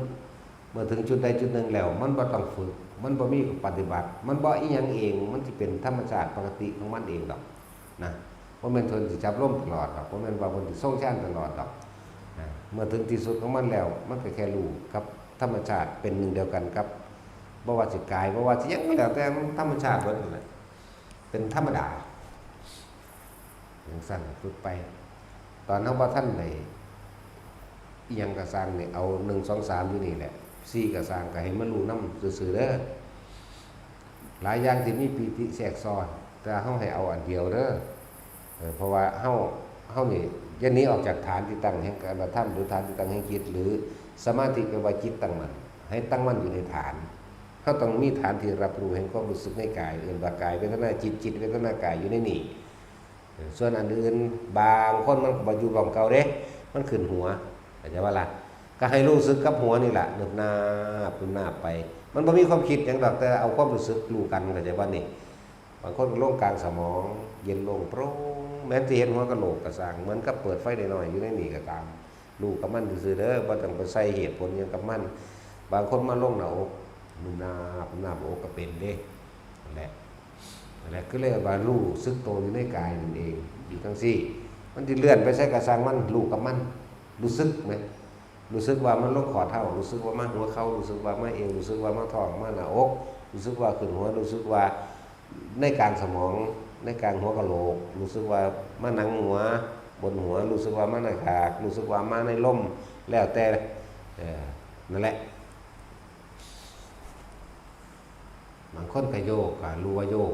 เมื่อถึงจุดใดจุดหนึ่งแล้ว มันบ่ต้องฝึก มันบ่มีปฏิบัติ มันบ่อิหยังเอง มันสิเป็นธรรมชาติปกติของมันเองดอกนะ บ่แม่นเพิ่นสิจับลมตลอดดอก บ่แม่นว่าเพิ่นสิทรงฌานตลอดดอกนะ เมื่อถึงที่สุดของมันแล้ว มันก็แค่รู้กับธรรมชาติเป็นหนึ่งเดียวกันกับ บ่ว่าสิกาย บ่ว่าสิหยังก็แล้วแต่ มันธรรมชาติเบิดนั่นแหละ เป็นธรรมดา จั่งซั้นฝึกไป ตอนเฮาบ่ทันได้อิหยังก็ซ่างนี่ เอาหนึ่ง สอง สาม อยู่นี่แหละ สี่ ก็ซ่าง ก็ให้มันรู้นำซื่อๆ เด้อ หลายอย่างที่มีปีติแทรกซ้อน แต่เฮาให้เอาอันเดียวเด้อ เออ เพราะว่าเฮา เฮานี่อย่าหนีออกจากฐานที่ตั้งแห่งการกระทำ หรือฐานที่ตั้งแห่งจิต หรือสมาธิ แปลว่าจิตตั้งมั่น ให้ตั้งมั่นอยู่ในฐาน เฮาต้องมีฐานที่รับรู้แห่งความรู้สึกในกาย เอิ้นว่ากายเวทนาจิต จิตเวทนากาย อยู่ในนี้ เออ ส่วนอันอื่น บางคนมันก็บ่อยู่หม่องเก่าเด้ มันขึ้นหัว เข้าใจบ่ล่ะ ก็ให้รู้สึกกับหัวนี่ล่ะ นึบนาบ นึบนาบไป มันบ่มีความคิดหยังดอก แต่เอาความรู้สึกรู้กัน เข้าใจบ่นี่ บางคนก็ลงกลางสมอง เย็นโล่งโปร่ง แม้นสิเห็นหัวกะโหลกก็ซ่าง เหมือนกับเปิดไฟน้อยๆ อยู่ในนี่ก็ตาม รู้กับมันซื่อๆ เด้อ บ่ต้องไปใส่เหตุผลหยังกับมัน บางคนมาลงหน้าอก นุบนาบ นุบนาบอกก็เป็นเด้ นั่นแหละ นั่นแหละ คือเรียกว่ารู้สึกตัวอยู่ในกายนั่นเอง อยู่จั่งซี้ มันสิเลื่อนไปไสก็ซ่างมัน รู้กับมัน รู้สึกไหม รู้สึกว่ามันลงข้อเท้า รู้สึกว่ามาหัวเข่า รู้สึกว่ามาเอว รู้สึกว่ามาท้อง มาหน้าอก รู้สึกว่าขึ้นหัว รู้สึกว่าในกลางสมอง ในกลางหัวกะโหลก รู้สึกว่ามาหนังหัว บนหัว รู้สึกว่ามาหน้าผาก รู้สึกว่ามาในลม แล้วแต่ เออ นั่นแหละ บางคนก็โยก ก็รู้ว่าโยก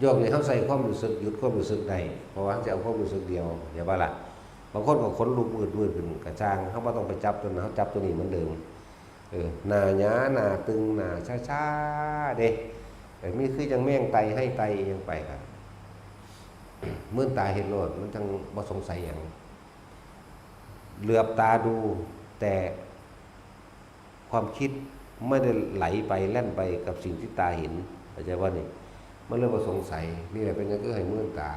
โยกนี่เฮาใส่ความรู้สึก หยุดความรู้สึกได้ เพราะว่าเฮาสิเอาความรู้สึกเดียว เข้าใจบ่ล่ะ บางคนก็ขนลุกวืดๆ ขึ้น ก็ซ่าง เฮาบ่ต้องไปจับตัวนั้น เฮาจับตัวนี้เหมือนเดิม เออ หน้าหยา หน้าตึง หน้าชาๆ เด้ แต่มีคือจั่งแมงไต่ไฮไต่อิหยังไปครับ มืนตาเห็นโลด มันจั่งบ่สงสัยหยัง เหลือบตาดู แต่ความคิดไม่ได้ไหลไปแล่นไปกับสิ่งที่ตาเห็น เข้าใจบ่นี่ มันเลยบ่สงสัย นี่แหละเป็นหยังคือให้มืนตา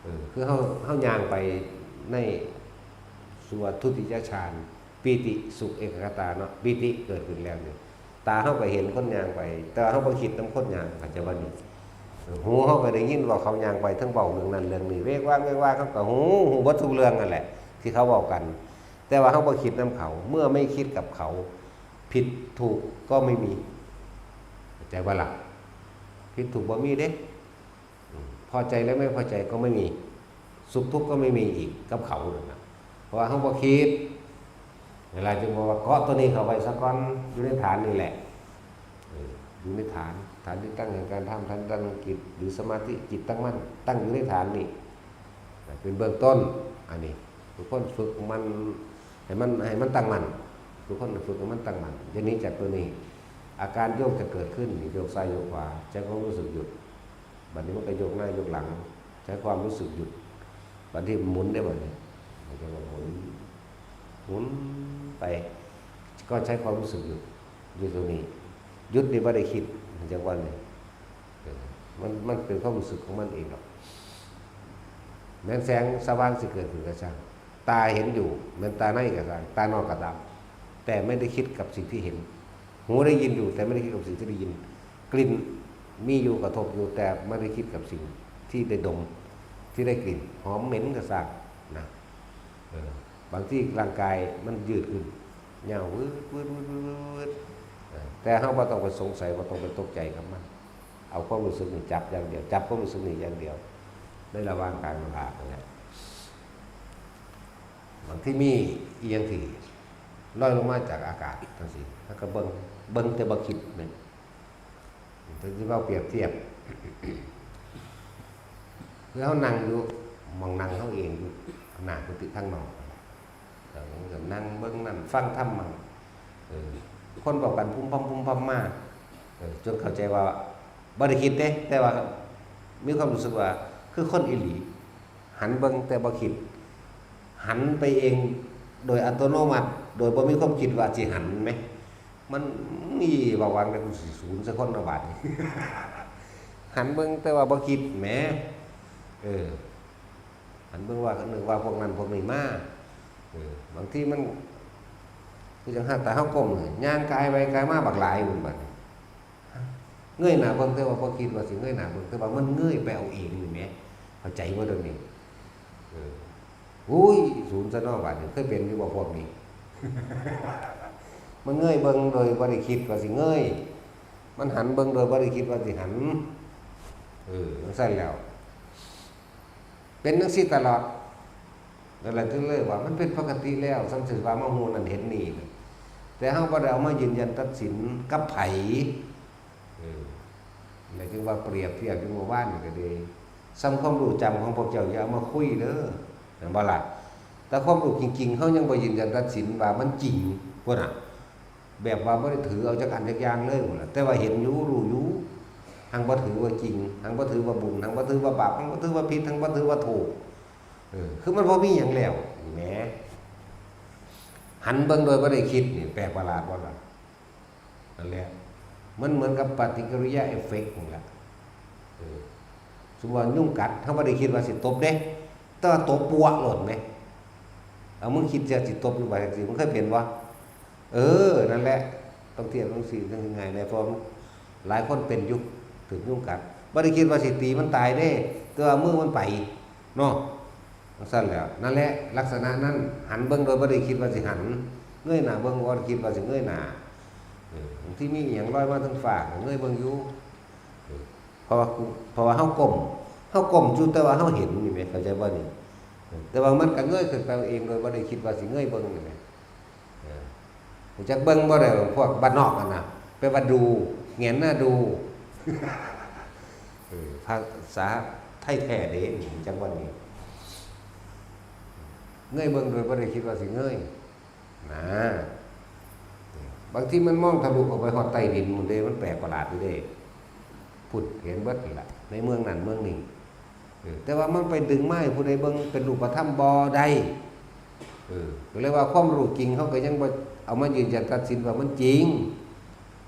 เออ คือเฮา เฮาย่างไปในส่วนทุติยฌาน ปีติสุขเอกัคคตาเนาะ ปีติเกิดขึ้นแล้วนี่ ตาเฮาก็เห็นคนย่างไป แต่ว่าเฮาบ่คิดนำคนย่าง เข้าใจบ่นี่ เออ หูเฮาก็ได้ยินว่าเขาย่างไป ทั้งเว้าเรื่องนั้นเรื่องนี้ เวกว่างเวกว่าง เฮาก็ฮู้ ฮู้เบิดทุกเรื่องนั่นแหละ ที่เขาเว้ากัน แต่ว่าเฮาบ่คิดนำเขา เมื่อไม่คิดกับเขา ผิดถูกก็ไม่มี เข้าใจบ่ล่ะ ผิดถูกบ่มีเด้ อืม พอใจและไม่พอใจก็ไม่มี สุขทุกข์ก็ไม่มีอีกกับเขานั่นน่ะ เพราะว่าเฮาบ่คิด เวลาจึงบอกว่าเกาะตัวนี้เข้าไว้ซะก่อน อยู่ในฐานนี่แหละ เออ อยู่ในฐาน ฐานที่ตั้งแห่งการทำ ฐานตั้งแห่งจิต หรือสมาธิจิตตั้งมั่น ตั้งอยู่ในฐานนี่ เป็นเบื้องต้น อันนี้ ทุกคนฝึกมัน ให้มัน ให้มันตั้งมั่น ทุกคนฝึกให้มันตั้งมั่น อย่าหนีจากตัวนี้ อาการโยกจะเกิดขึ้น โยกซ้ายโยกขวา ใช้ความรู้สึกหยุด บัดนี้มันก็โยกหน้าโยกหลัง ใช้ความรู้สึกหยุด บัดนี้หมุนได้บัดนี้ มันจะหมุน หมุนไป ก็ใช้ความรู้สึกหยุด อยู่ตรงนี้ หยุดนี่บ่ได้คิด จังว่านี่ เออ มัน มันเป็นความรู้สึกของมันเองดอก แม้นแสงสว่างสิเกิดขึ้นก็ช่าง ตาเห็นอยู่ แม้นตาในก็ช่าง ตานอกก็ตาม แต่ไม่ได้คิดกับสิ่งที่เห็น หูได้ยินอยู่ แต่ไม่ได้คิดกับสิ่งที่ได้ยิน กลิ่นมีอยู่ กระทบอยู่ แต่ไม่ได้คิดกับสิ่งที่ได้ดม ที่ได้กลิ่น หอมเหม็นก็ช่างนะ เออ บางทีร่างกายมันยืดขึ้น ยาววืดวืดวืดวืดวืด เออ แต่เฮาบ่ต้องไปสงสัย บ่ต้องไปตกใจกับมัน เอาความรู้สึกนี่จับอย่างเดียว จับความรู้สึกนี่อย่างเดียว ในระหว่างกลางหน้าผากนั่นแหละ บางทีมีอีหยังที่ลอยลงมาจากอากาศจั่งซี้ แล้วก็เบิ่ง เบิ่งแต่บ่คิดแม่น แต่สิเว้าเปรียบเทียบ คือเฮานั่งอยู่ หม่องนั่งเฮาเองอยู่หน้ากุฏิทางนอก เออ มันก็นั่งเบิ่งนั่นฟังธรรมมั่ง เออ คนเว้ากันพุ้มพ่ำพุ้มพ่ำมา เออ จนเข้าใจว่าบ่ได้คิดเด้ แต่ว่ามีความรู้สึกว่าคือคนอีหลี หันเบิ่งแต่บ่คิด หันไปเองโดยอัตโนมัติ โดยบ่มีความคิดว่าสิหันแหม มัน นี่ เว้าหว่างแต่กูสิสูนใส่คนเนาะบาดนี้ หันเบิ่งแต่ว่าบ่คิดแหม เออ หันเบิ่งว่า นึกว่าพวกนั้นพวกนี้มา เออ บางทีมัน คือจั่งหาแต่เฮาก้มนี่ ย่างกายไปกายมาบักหลายพุ่นบัดนี้ เงยหน้าเบิ่งแต่ว่าบ่คิดว่าสิเงยหน้าเบิ่ง แต่ว่ามันเงยไปเอาเองนี่แหม เข้าใจบ่ตรงนี้ เออ อุ้ย สูนซะเนาะบาดนี้ เคยเป็นอยู่บ่พวกนี้ มันเงยเบิ่งโดยบ่ได้คิดว่าสิเงย มันหันเบิ่งโดยบ่ได้คิดว่าสิหัน เออ จั่งซั้นแล้ว เป็นจั่งซี้ตลอด นั่นแหละถึงเลยว่ามันเป็นปกติแล้ว ส่ำถือว่ามาฮู้นั่นเห็นนี่นะ แต่เฮาบ่ได้เอามายืนยันตัดสินกับไผ เออ หมายถึงว่าเปรียบเทียบอยู่เมื่อวานนี่ก็ดี ส่ำความรู้จำของพวกเจ้าอย่าเอามาคุยเด้อ แม่นบ่ล่ะ แต่ความรู้จริงๆ เฮายังบ่ยืนยันตัดสินว่ามันจริง พุ้นน่ะ แบบว่าบ่ได้ถือเอาจักอันจักอย่างเลยพุ้นน่ะ แต่ว่าเห็นอยู่ รู้อยู่ หังบ่ถือว่าจริง หังบ่ถือว่าบุญ หังบ่ถือว่าบาป หังบ่ถือว่าผิด หังบ่ถือว่าถูก เออ คือมันบ่มีหยังแล้ว แหม หันเบิ่งโดยบ่ได้คิดนี่ แปลกประหลาดบ่ล่ะ นั่นแหละ มันเหมือนกับปฏิกิริยาเอฟเฟกต์นั่นแหละ เออ สมมุติว่ายุงกัด เฮาบ่ได้คิดว่าสิตบเด้ แต่ว่าตบปัวโลดแหม เอามึงคิดจะสิตบหรือว่าจั่งซี้ มึงเคยเป็นบ่ เออ นั่นแหละ ต้องเทียบจั่งซี้ จั่งง่ายแหน่ เพราะหลายคนเป็นอยู่ ถืกยุงกัด บ่ได้คิดว่าสิตีมันตายเด้ แต่ว่ามือมันไป เนาะ จั่งซั้นแหล้ว นั่นแหละ ลักษณะนั้น หันเบิ่งโดยบ่ได้คิดว่าสิหัน เงยหน้าเบิ่งบ่ได้คิดว่าสิเงยหน้า เออ บางทีมีอิหยังลอยมาทางฟ้าก็เงยเบิ่งอยู่ เออ เพราะว่ากู เพราะว่าเฮาก้ม เฮาก้มอยู่ แต่ว่าเฮาเห็นนี่แหม เข้าใจบ่นี่ เออ แต่ว่ามันก็เงยขึ้นไปเองโดยบ่ได้คิดว่าสิเงยเบิ่งนี่แหม เออ รู้จักเบิ่งบ่ได้ พวกบ้านนอกหั่นน่ะ แปลว่าดู แหงนหน้าดู เออ ภาษาไทยแท้เด้ จังหวะนี้ เงยเบิ่งโดยบ่ได้คิดว่าสิเงย นะ บางทีมันมองทะลุออกไปฮอดใต้ดินพุ้นเด้ มันแปลกประหลาดอยู่เด้ พุ้นเห็นเบิดนั่นล่ะ ในเมืองนั้นเมืองนี้ เออ แต่ว่ามันไปดึงมาให้ผู้ใดเบิ่งเป็นรูปธรรมบ่ได้ เออ ก็เลยว่าความรู้จริงเขาก็ยังบ่เอามายืนยันตัดสินว่ามันจริง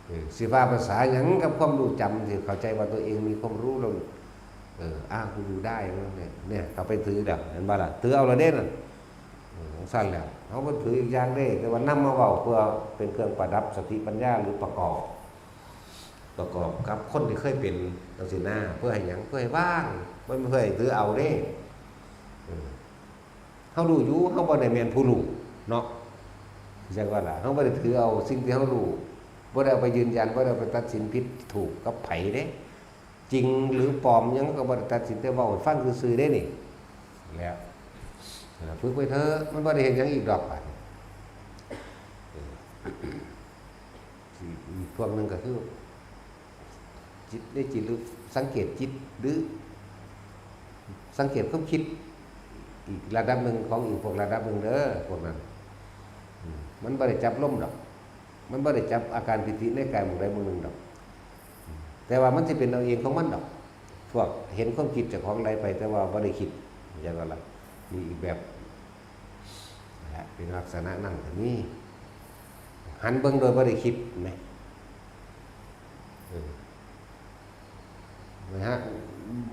เออ สิว่าภาษาหยังกับความรู้จำที่เข้าใจว่าตัวเองมีความรู้แล้ว เออ อ้างกูอยู่ได้แล้วเนี่ย เนี่ย เขาไปถือแล้วเห็นบ่ล่ะ ถือเอาละเด้นั่น เออ จั่งซั้นแหละ เขาบ่ถืออีกอย่างเด้ แต่ว่านำมาเว้าเพื่อเป็นเครื่องประดับสติปัญญาหรือประกอบ ประกอบกับคนที่เคยเป็นจั่งซี้นะ เพื่อให้หยัง เพื่อให้ว่าง บ่แม่นเพื่อให้ถือเอาเด้ เออ เฮารู้อยู่ เฮาบ่ได้แม่นผู้รู้เนาะ จั่งว่าล่ะ เฮาบ่ได้ถือเอาสิ่งที่เฮารู้ บ่ได้เอาไปยืนยัน บ่ได้เอาไปตัดสินผิดถูกกับไผเด้ จริงหรือปลอมหยังก็บ่ได้ตัดสิน แต่เว้าให้ฟังซื่อๆเด้นี่ แล้ว ฝึกไว้เถอะ มันบ่ได้เฮ็ดหยังอีกดอกบาดนี้ เออ อีกพวกหนึ่งก็คือ จิต ได้จิตหรือสังเกตจิต หรือ สังเกตความคิด อีกระดับหนึ่งของอีกพวกระดับหนึ่งเด้อ พวกนั้น อืม มันบ่ได้จับลมดอก มันบ่ได้จับอาการปีติในกายหมู่ใดหมู่หนึ่งดอก แต่ว่ามันสิเป็นเอาเองของมันดอก พวกเห็นความคิดเจ้าของไหลไป แต่ว่าบ่ได้คิด จั่งว่าล่ะ มีอีกแบบ นะฮะ เป็นลักษณะนั้นก็มี หันเบิ่งโดยบ่ได้คิดแหม เออ นะฮะ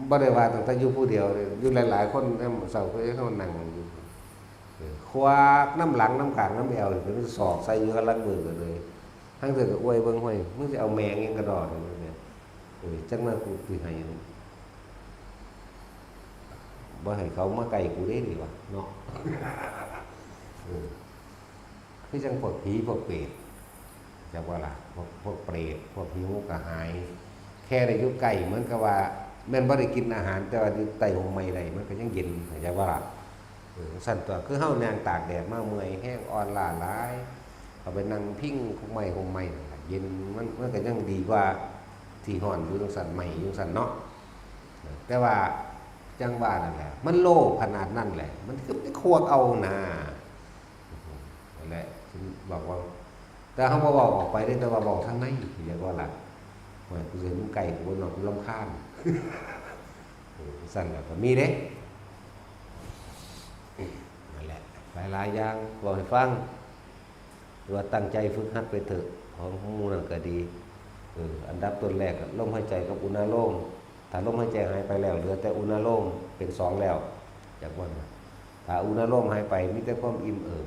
บ่ได้ว่าตั้งแต่อยู่ผู้เดียวเลย อยู่หลายๆคนนำ เช้าก็ยังนั่งอยู่ เออ ควักนำหลังนำข้างนำแอวนี่ เป็นศอกใส่อยู่กับหลังมือกันเลย ทั้งเทื่อก็อวยเบิ่ง "ห้วย มึงสิเอาแม่งหยังกระดอกนี่" เนี่ย เออ จั่งว่ากูสิให้ บ่ให้เขามาใกล้กูเด้นี่วะ เนาะ เออ คือจั่งพวกผีพวกเปรต จักว่าล่ะ พวก พวกเปรต พวกหิวกระหาย แค่ได้อยู่ใกล้เหมือนกับว่า แม่นบ่ได้กินอาหาร แต่ว่าอยู่ใต้ร่มไม้ได้ มันก็ยังเย็น จักว่าล่ะ เออ จั่งซั้นตั๊ว คือเฮานั่งตากแดดมาเมื่อยแฮง อ่อนล้าหลาย เอาไปนั่งพิงพวกไม้ร่มไม้นั่นล่ะ เย็น มัน มันก็ยังดีกว่าที่ร้อนอยู่จั่งซั้น ไหม้อยู่จั่งซั้นเนาะ แต่ว่าจั่งว่านั่นแหละ มันโลภขนาดนั้นแหละ มันคือไปควักเอานะ นั่นแหละ ถึงบอกว่า แต่เฮาบ่เว้าออกไปเด้ แต่ว่าเว้าทางใน เรียกว่าหลัก "โอ้ย กูสิให้มึงใกล้กูบ่เนาะ กูรำคาญ" เออ จั่งซั้นแล้วก็มีเด้ นั่นแหละ หลายๆอย่าง เว้าให้ฟัง หรือว่าตั้งใจฝึกหัดไปเถอะ ของหมู่นั่นก็ดี เออ อันดับต้นแรกอะ ลมหายใจกับอุณาโลม ถ้าลมหายใจหายไปแล้ว เหลือแต่อุณาโลม เป็นสองแล้ว จากวันน่ะ ถ้าอุณาโลมหายไป มีแต่ความอิ่มเอิบ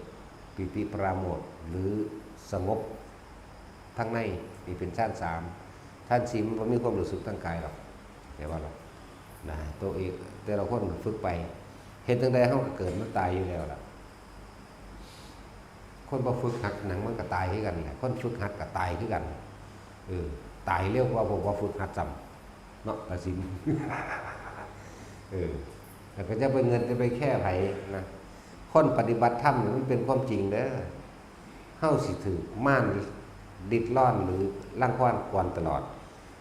ปีติปราโมทย์ หรือสงบ ทางในนี่เป็นฌานสาม ฌานสี่มันบ่มีความรู้สึกทางกายหรอก แต่ว่าล่ะ นะ ตัวเอง แต่ละคนก็ฝึกไป เฮ็ดจั่งใดเฮาก็เกิดมาตายอยู่แล้วล่ะ คนบ่ฝึกหัดหยังมันก็ตายคือกันแหละ คนฝึกหัดก็ตายคือกัน เออ ตายเร็วกว่าพวกบ่ฝึกหัดซ้ำ เนาะ กสิณ เออ แล้วก็จะไปเงินจะไปแค่ไผนะ คนปฏิบัติธรรมนี่มันเป็นความจริงเด้อ เฮาสิถืกมารริดรอนหรือรังควานกวนตลอด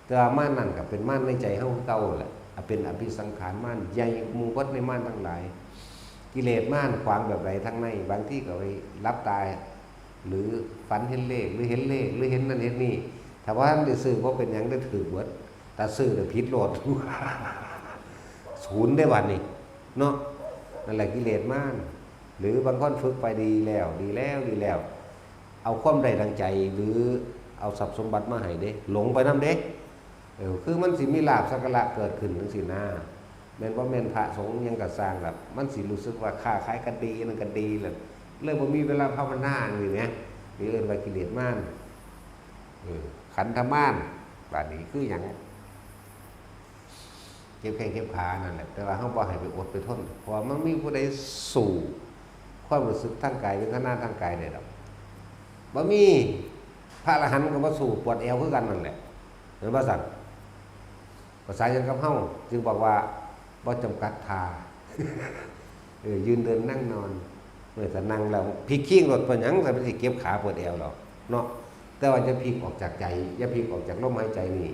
แต่ว่ามารนั่นก็เป็นมารในใจเฮาคือเก่าแหละ อ่ะ เป็นอภิสังขารมาร ใหญ่กว่าหมู่เบิดในมารทั้งหลาย กิเลสมารขวางแบบใดทางใน บางทีก็ไปหลับตา หรือฝันเห็นเลข หรือเห็นเลข หรือเห็นนั่นเห็นนี่ ถ้าว่าทันได้ซื้อบ่เป็นหยัง ได้ถืกเบิด แต่ซื้อแล้วผิดโลด ศูนย์ได้บัดนี้ เนาะ นั่นแหละกิเลสมาร หรือบางคนฝึกไปดีแล้ว ดีแล้ว ดีแล้ว เอาความได้ดังใจ หรือเอาทรัพย์สมบัติมาให้เด้ หลงไปนำเด้ เออ คือมันสิมีลาภสักการะเกิดขึ้นจั่งซี้นะ แม่นบ่แม่นพระสงฆ์หยังก็ซ่างล่ะ มันสิรู้สึกว่าค้าขายก็ดี นั่นก็ดีล่ะ เลยบ่มีเวลาภาวนาจั่งซี้แหม นี่เอิ้นว่ากิเลสมาร เออ ขันธมาร บาดนี้คือหยัง เจ็บแข้งเจ็บขานั่นแหละ แต่ว่าเฮาบ่ให้ไปอดไปทน เพราะว่ามันมีผู้ใดสู้ความรู้สึกทางกาย เวทนาทางกายได้ดอก บ่มี พระอรหันต์ก็บ่สู้ ปวดแอวคือกันนั่นแหละ เห็นบ่ซั่น ภาษาหยังกับเฮา จึงบอกว่าบ่จำกัดท่า เออ ยืนเดินนั่งนอน เออ ถ้านั่งแล้วพลิกคิงโลด เป็นหยัง แต่มันสิเจ็บขาปวดแอวหรอกเนาะ แต่ว่าอย่าพลิกออกจากใจ อย่าพลิกออกจากลมหายใจนี่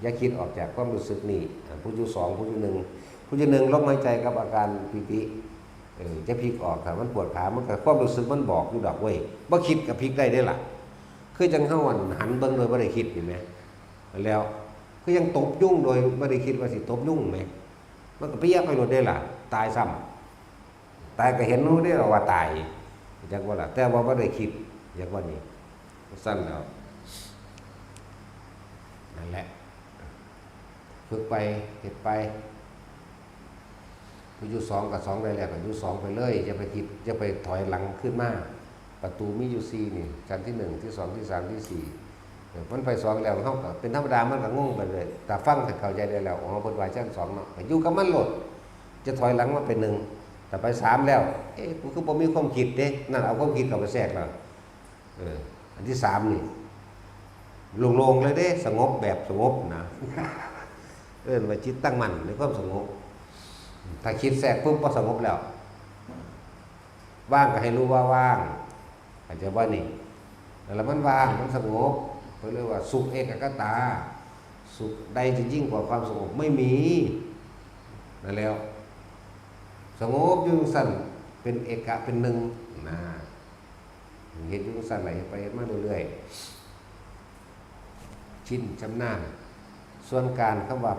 อย่าคิดออกจากความรู้สึกนี่ อ่า ผู้อยู่สอง ผู้อยู่หนึ่ง ผู้อยู่หนึ่ง ลมหายใจกับอาการปีติ เออ อย่าพลิกออก ถ้ามันปวดขา มันก็ความรู้สึกมันบอกอยู่ดอกเว้ย บ่คิดก็พลิกได้เด้ล่ะ คือจั่งเฮาหั่นหันเบิ่งโดยบ่ได้คิด เห็นไหม แล้ว คือยังตบยุงโดยบ่ได้คิดว่าสิตบยุงแหม มันก็เปียกไปโลดเด้ล่ะ ตายซ้ำ ตายก็เห็นรู้เด้ล่ะว่าตาย จักว่าล่ะ แต่ว่าบ่ได้คิด จักว่านี่ สั้นแล้ว นั่นแหละ ฝึกไป เฮ็ดไป ผู้อยู่สองกับสองได้แล้วก็อยู่สองไปเลย อย่าไปคิด อย่าไปถอยหลังขึ้นมา ประตูมีอยู่สี่นี่ ชั้นที่หนึ่ง ที่สอง ที่สาม ที่สี่ เออ มันไปสองแล้ว เฮาก็เป็นธรรมดา มันก็งงไปเลย แต่ฟังให้เข้าใจได้แล้ว อ๋อ เพิ่นว่าชั้นสองเนาะ ก็อยู่กับมันโลด จะถอยหลังมาเป็นหนึ่ง แต่ไปสามแล้ว เอ๊ะ กูคือบ่มีความคิดเด้ นั่นเอาความคิดเข้าไปแทรกแล้ว เออ อันที่สามนี่ โล่งๆเลยเด้ สงบแบบสงบนะ เอิ้นว่าจิตตั้งมั่นในความสงบ ถ้าคิดแทรกปุ๊บ บ่สงบแล้ว ว่างก็ให้รู้ว่าว่าง เข้าใจบ่นี่ แล้วมันว่าง มันสงบ เพิ่นเรียกว่าสุขเอกัคคตา สุขใดจะยิ่งกว่าความสงบไม่มี นั่นแล้ว สงบอยู่จั่งซั้น เป็นเอกะ เป็นหนึ่ง นะ เฮ็ดอยู่จั่งซั้นล่ะ เฮ็ดไปเฮ็ดมาเรื่อยๆ ชินชำนาญ ส่วนการคำว่า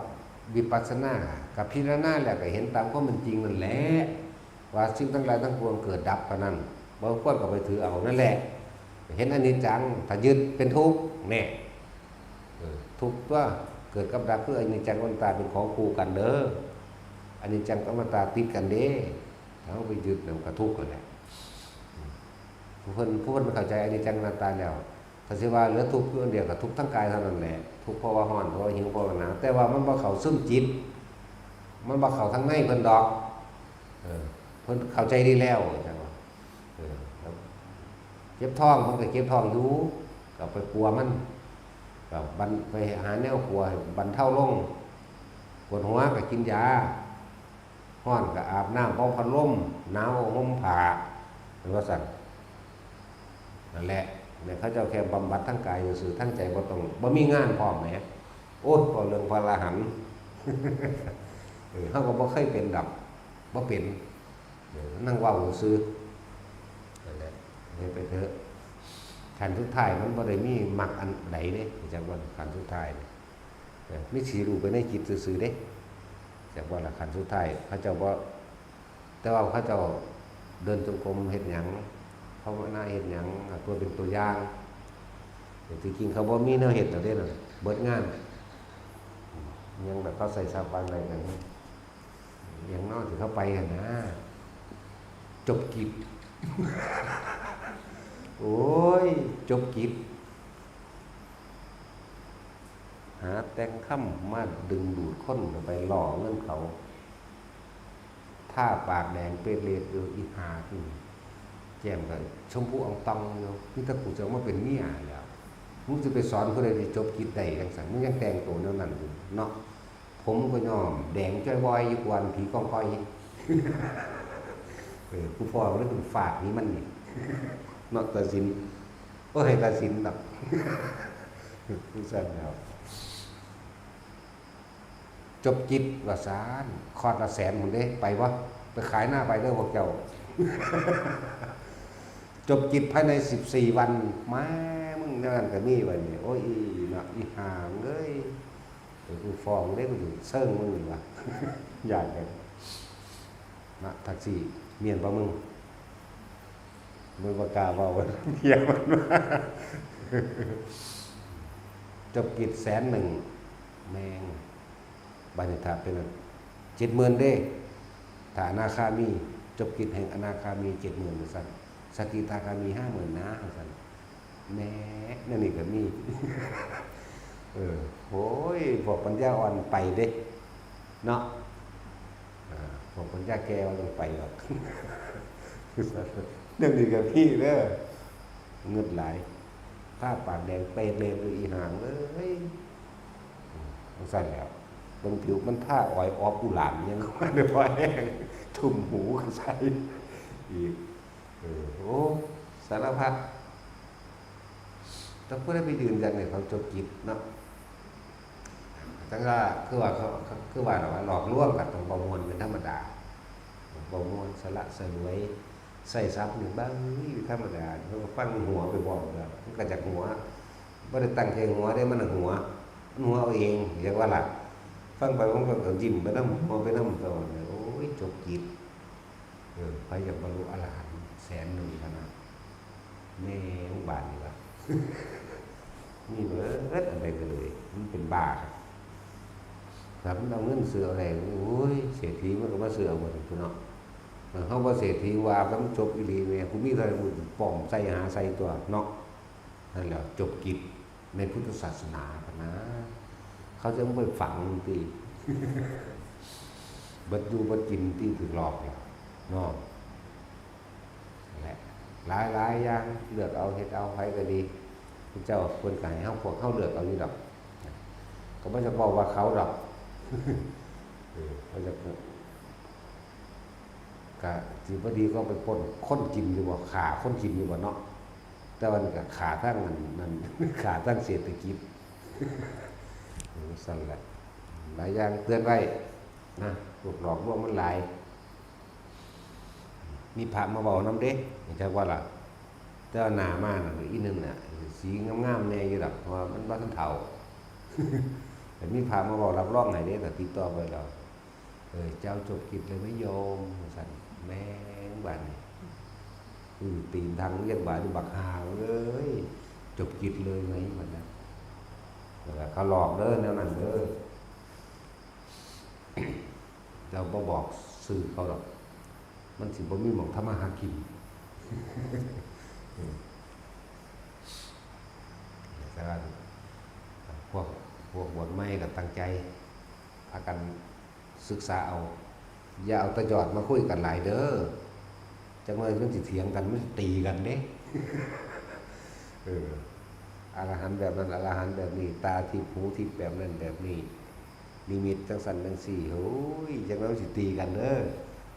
วิปัสสนา ก็พิจารณาแล้วก็เห็นตามความเป็นจริงนั่นแหละ ว่าสิ่งทั้งหลายทั้งปวงเกิดดับเท่านั้น บ่ควรก็ไปถือเอานั่นแหละ เห็นอนิจจัง ถ้ายึดเป็นทุกข์ แน่ เออ ทุกข์ตัว เกิดกับดับคืออนิจจังอนัตตาเป็นของคู่กันเด้อ อนิจจังกับอนัตตาติดกันเด้ ถ้าเฮาไปยึดแล้วก็ทุกข์นั่นแหละ ผู้เพิ่น ผู้เพิ่นเข้าใจอนิจจังอนัตตาแล้ว ถ้าสิว่าเหลือทุกข์อยู่อันเดียวก็ทุกข์ทั้งกายเท่านั้นแหละ ทุกข์เพราะว่าร้อน เพราะว่าหิว เพราะว่าหนาว แต่ว่ามันบ่เข้าซึมจิต มันบ่เข้าทางในเพิ่นดอก เออ เพิ่นเข้าใจดีแล้ว จั่งว่า เออ ครับ เจ็บท้อง เพิ่นก็เจ็บท้องอยู่ ก็ไปปัวมัน ก็บรร ไปหาแนวปัวให้บรรเทาลง ปวดหัวก็กินยา ร้อนก็อาบน้ำเป่าพัดลม หนาวก็ห่มผ้า เป็นว่าซั่น นั่นแหละ เนี่ยเขาเจ้าแค่บำบัดทางกายซื่อๆ ทางใจบ่ต้อง บ่มีงานพร้อมแหม โอ้ย เว้าเรื่องพระอรหันต์ เออ เฮาก็บ่เคยเป็นดอก บ่เป็น เออ นั่งเว้าซื่อ นั่นแหละ เฮ็ดไปเถอะ ขั้นสุดท้ายมันบ่ได้มีมรรคอันใดเด้ จักว่าขั้นสุดท้ายนี่ เออ มีสิรู้ไปในจิตซื่อๆ เด้ จักว่าละขั้นสุดท้าย เขาเจ้าบ่ แต่ว่าเขาเจ้าเดินจงกรมเฮ็ดหยัง ภาวนาเฮ็ดหยัง เพื่อเป็นตัวอย่าง แต่ที่จริงเขาบ่มีแนวเฮ็ดดอกเด้นั่น เบิดงาน ยังแบบเขาใส่สาบานอะไรกัน อย่างน้อยที่เขาไปหั่นนะ จบกิจ โอ้ย จบกิจ หาแต่งคำมาดึงดูดคนไปล่อเงินเขา ทาปากแดงเปรตเรดอยู่อีหานี่ แจ่มกับชมพูอองตองอยู่ นี่ถ้ากูจะมาเป็นเมียแล้ว มึงจะไปสอนผู้ใดที่จบกิจได้จังซั่น มึงยังแต่งตัวแนวนั้นอยู่เนาะ ผมก็ย้อมแดงจ้อยบอยอยู่กวนผีกองกอย เออ กูพอแล้วกูฟาดนี่มันนี่ เนาะ ตัดสิน โอ้ย ตัดสินดอก จังซั่นแล้ว จบกิจว่าซาน คอร์สละแสนพุ้นเด้ ไปบ่ ไปขายหน้าไปเด้อพวกเจ้า จบกิจภายในสิบสี่วัน มา มึงแนวนั้นก็มีบัดนี้ โอ้ย อีเนาะ อีห่าเอ้ย เดี๋ยวกูฟ้องเด้ กูสิเซิงมึงนี่วะ ย้านกัน นะ แท็กซี่ เมียนบ่มึง มึงบ่กล้าเว้า เมียมันว่า จบกิจแสนหนึ่ง แม่ง บัดนี้ถ้าเป็นเจ็ดหมื่นเด้ ถ้าอนาคามี จบกิจแห่งอนาคามีเจ็ดหมื่นว่าซั่น สกิทาคามีห้าหมื่นนะ ว่าซั่น แหม นั่นนี่ก็มี เออ โอ้ย พวกปัญญาอ่อนไปเด้ เนาะ อ่า พวกปัญญาแก่ว่าต้องไปหรอก นั่นนี่ก็มีเด้อ เงินหลาย ทาปากแดงเปรตเลย อีหาเอ้ย จังซั่นแล้ว เบิ่งผิวมันทาออยออกกุหลาบยังว่าได้พอแห้ง ทุ่มหูก็ใส่อีก เออ โอ้ สารพัด แต่ผู้ใดไปยืนยันให้เขาจบกิจเนาะ แต่ว่าคือว่าเขา คือว่าล่ะว่าหลอกลวงกันต้องบ่ม่วนเป็นธรรมดา บ่ม่วนสละสลวย ใส่ศัพท์นี่บางธรรมดา เขาก็ฟังหัวไปพร้อมแล้ว มันก็อยากหัว บ่ได้ตั้งใจหัวเด้ มันน่ะหัว มันหัวเอาเอง เรียกว่าล่ะ ฟังไปมันก็ยิ้มไปนำ หัวไปนำ ตอนนี้ โอ้ย จบกิจ เออ ไผอยากบรรลุอรหันต์แสนหนึ่งขนาด แม่งบาดนี่ล่ะ มีเบิดอันใดก็เลย มันเป็นบ้าครับ ถ้ามันเอาเงินซื้อเอาได้ โอ้ย เศรษฐีมันก็มาซื้อเอาหมดพุ้นเนาะ เออ เฮาบ่เศรษฐีว่ามันจบอีหลีแม่ กูมีเท่าใดกูป้อมใส่หาใส่ตัวเนาะ นั่นแหละ จบกิจในพุทธศาสนาพะนะ เขาจะบ่ไปฝังติ เบิดอยู่เบิดกินติ ถืกหลอกเนี่ย เนาะ นั่นแหละ หลายๆ อย่าง เลือกเอา เฮ็ดเอา ไผก็ดี พระเจ้าเพิ่นก็ให้เฮา พวกเฮาเลือกเอาอยู่ดอก ก็บ่จะบอกว่าเขาดอก เออ เขาจะ ก็สิบ่ดีก็ไปปล้นคนกินอยู่บ่ ฆ่าคนกินอยู่บ่เนาะ แต่ว่านี่ก็ฆ่าทางนั้น นั่น ฆ่าทางเศรษฐกิจ เออ ซั่นแหละ หลายอย่างเตือนไว้นะ พวกหลอกลวงมันหลาย มีพระมาเว้านำเด้ จักว่าล่ะ แต่ว่าหน้ามาน่ะ อีหนึ่งน่ะ สีงามๆ แน่อยู่ดอก เพราะว่ามันบ่ทันเฒ่า แต่มีพระมาเว้ารับรองให้เด้ ถ้าติดต่อไปแล้ว เออ เจ้าจบกิจเลยไหมโยม ว่าซั่น แม่งบาดนี้ อืม ตีนทางเรียนบาดนี่บักห่าเอ้ย จบกิจเลยไหม บัดนั้น นั่นแหละ เขาหลอกเด้อ แนวนั้นเด้อ เจ้าบ่บอกชื่อเขาดอก มันสิบ่มีหม่องทำมาหากิน แต่ว่าพวก พวกบวชใหม่ก็ตั้งใจ พากันศึกษาเอา อย่าเอาแต่ยอดมาคุยกันหลายเด้อ จักหน่อยมันสิเถียงกัน มันสิตีกันเด้ เออ อรหันต์แบบนั้น อรหันต์แบบนี้ ตาทิพย์หูทิพย์แบบนั้นแบบนี้ นิมิตจังซั่นจังซี่ โอ้ย จักหน่อยมันสิตีกันเด้อ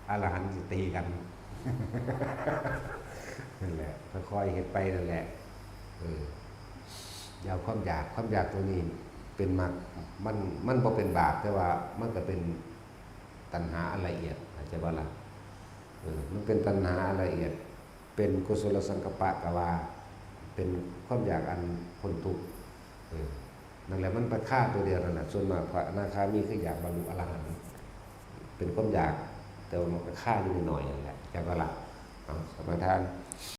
อรหันต์สิตีกัน นั่นแหละ ค่อยๆ เฮ็ดไปนั่นแหละ เออ อย่าเอาความอยาก ความอยากตัวนี้เป็นมรรค มัน มันบ่เป็นบาป แต่ว่ามันก็เป็นตัณหาอันละเอียด เข้าใจบ่ล่ะ เออ มันเป็นตัณหาอันละเอียด เป็นกุศลสังกัปปะก็ว่า เป็นความอยากอันพ้นทุกข์ เออ นั่นแหละ มันไปฆ่าตัวเดียวนั่นแหละ ส่วนมากพระอนาคามีคืออยากบรรลุอรหันต์ เป็นความอยาก แต่ว่ามันก็ฆ่าอยู่นิดหน่อยนั่นแหละ เข้าใจบ่ล่ะ เอา สมาทาน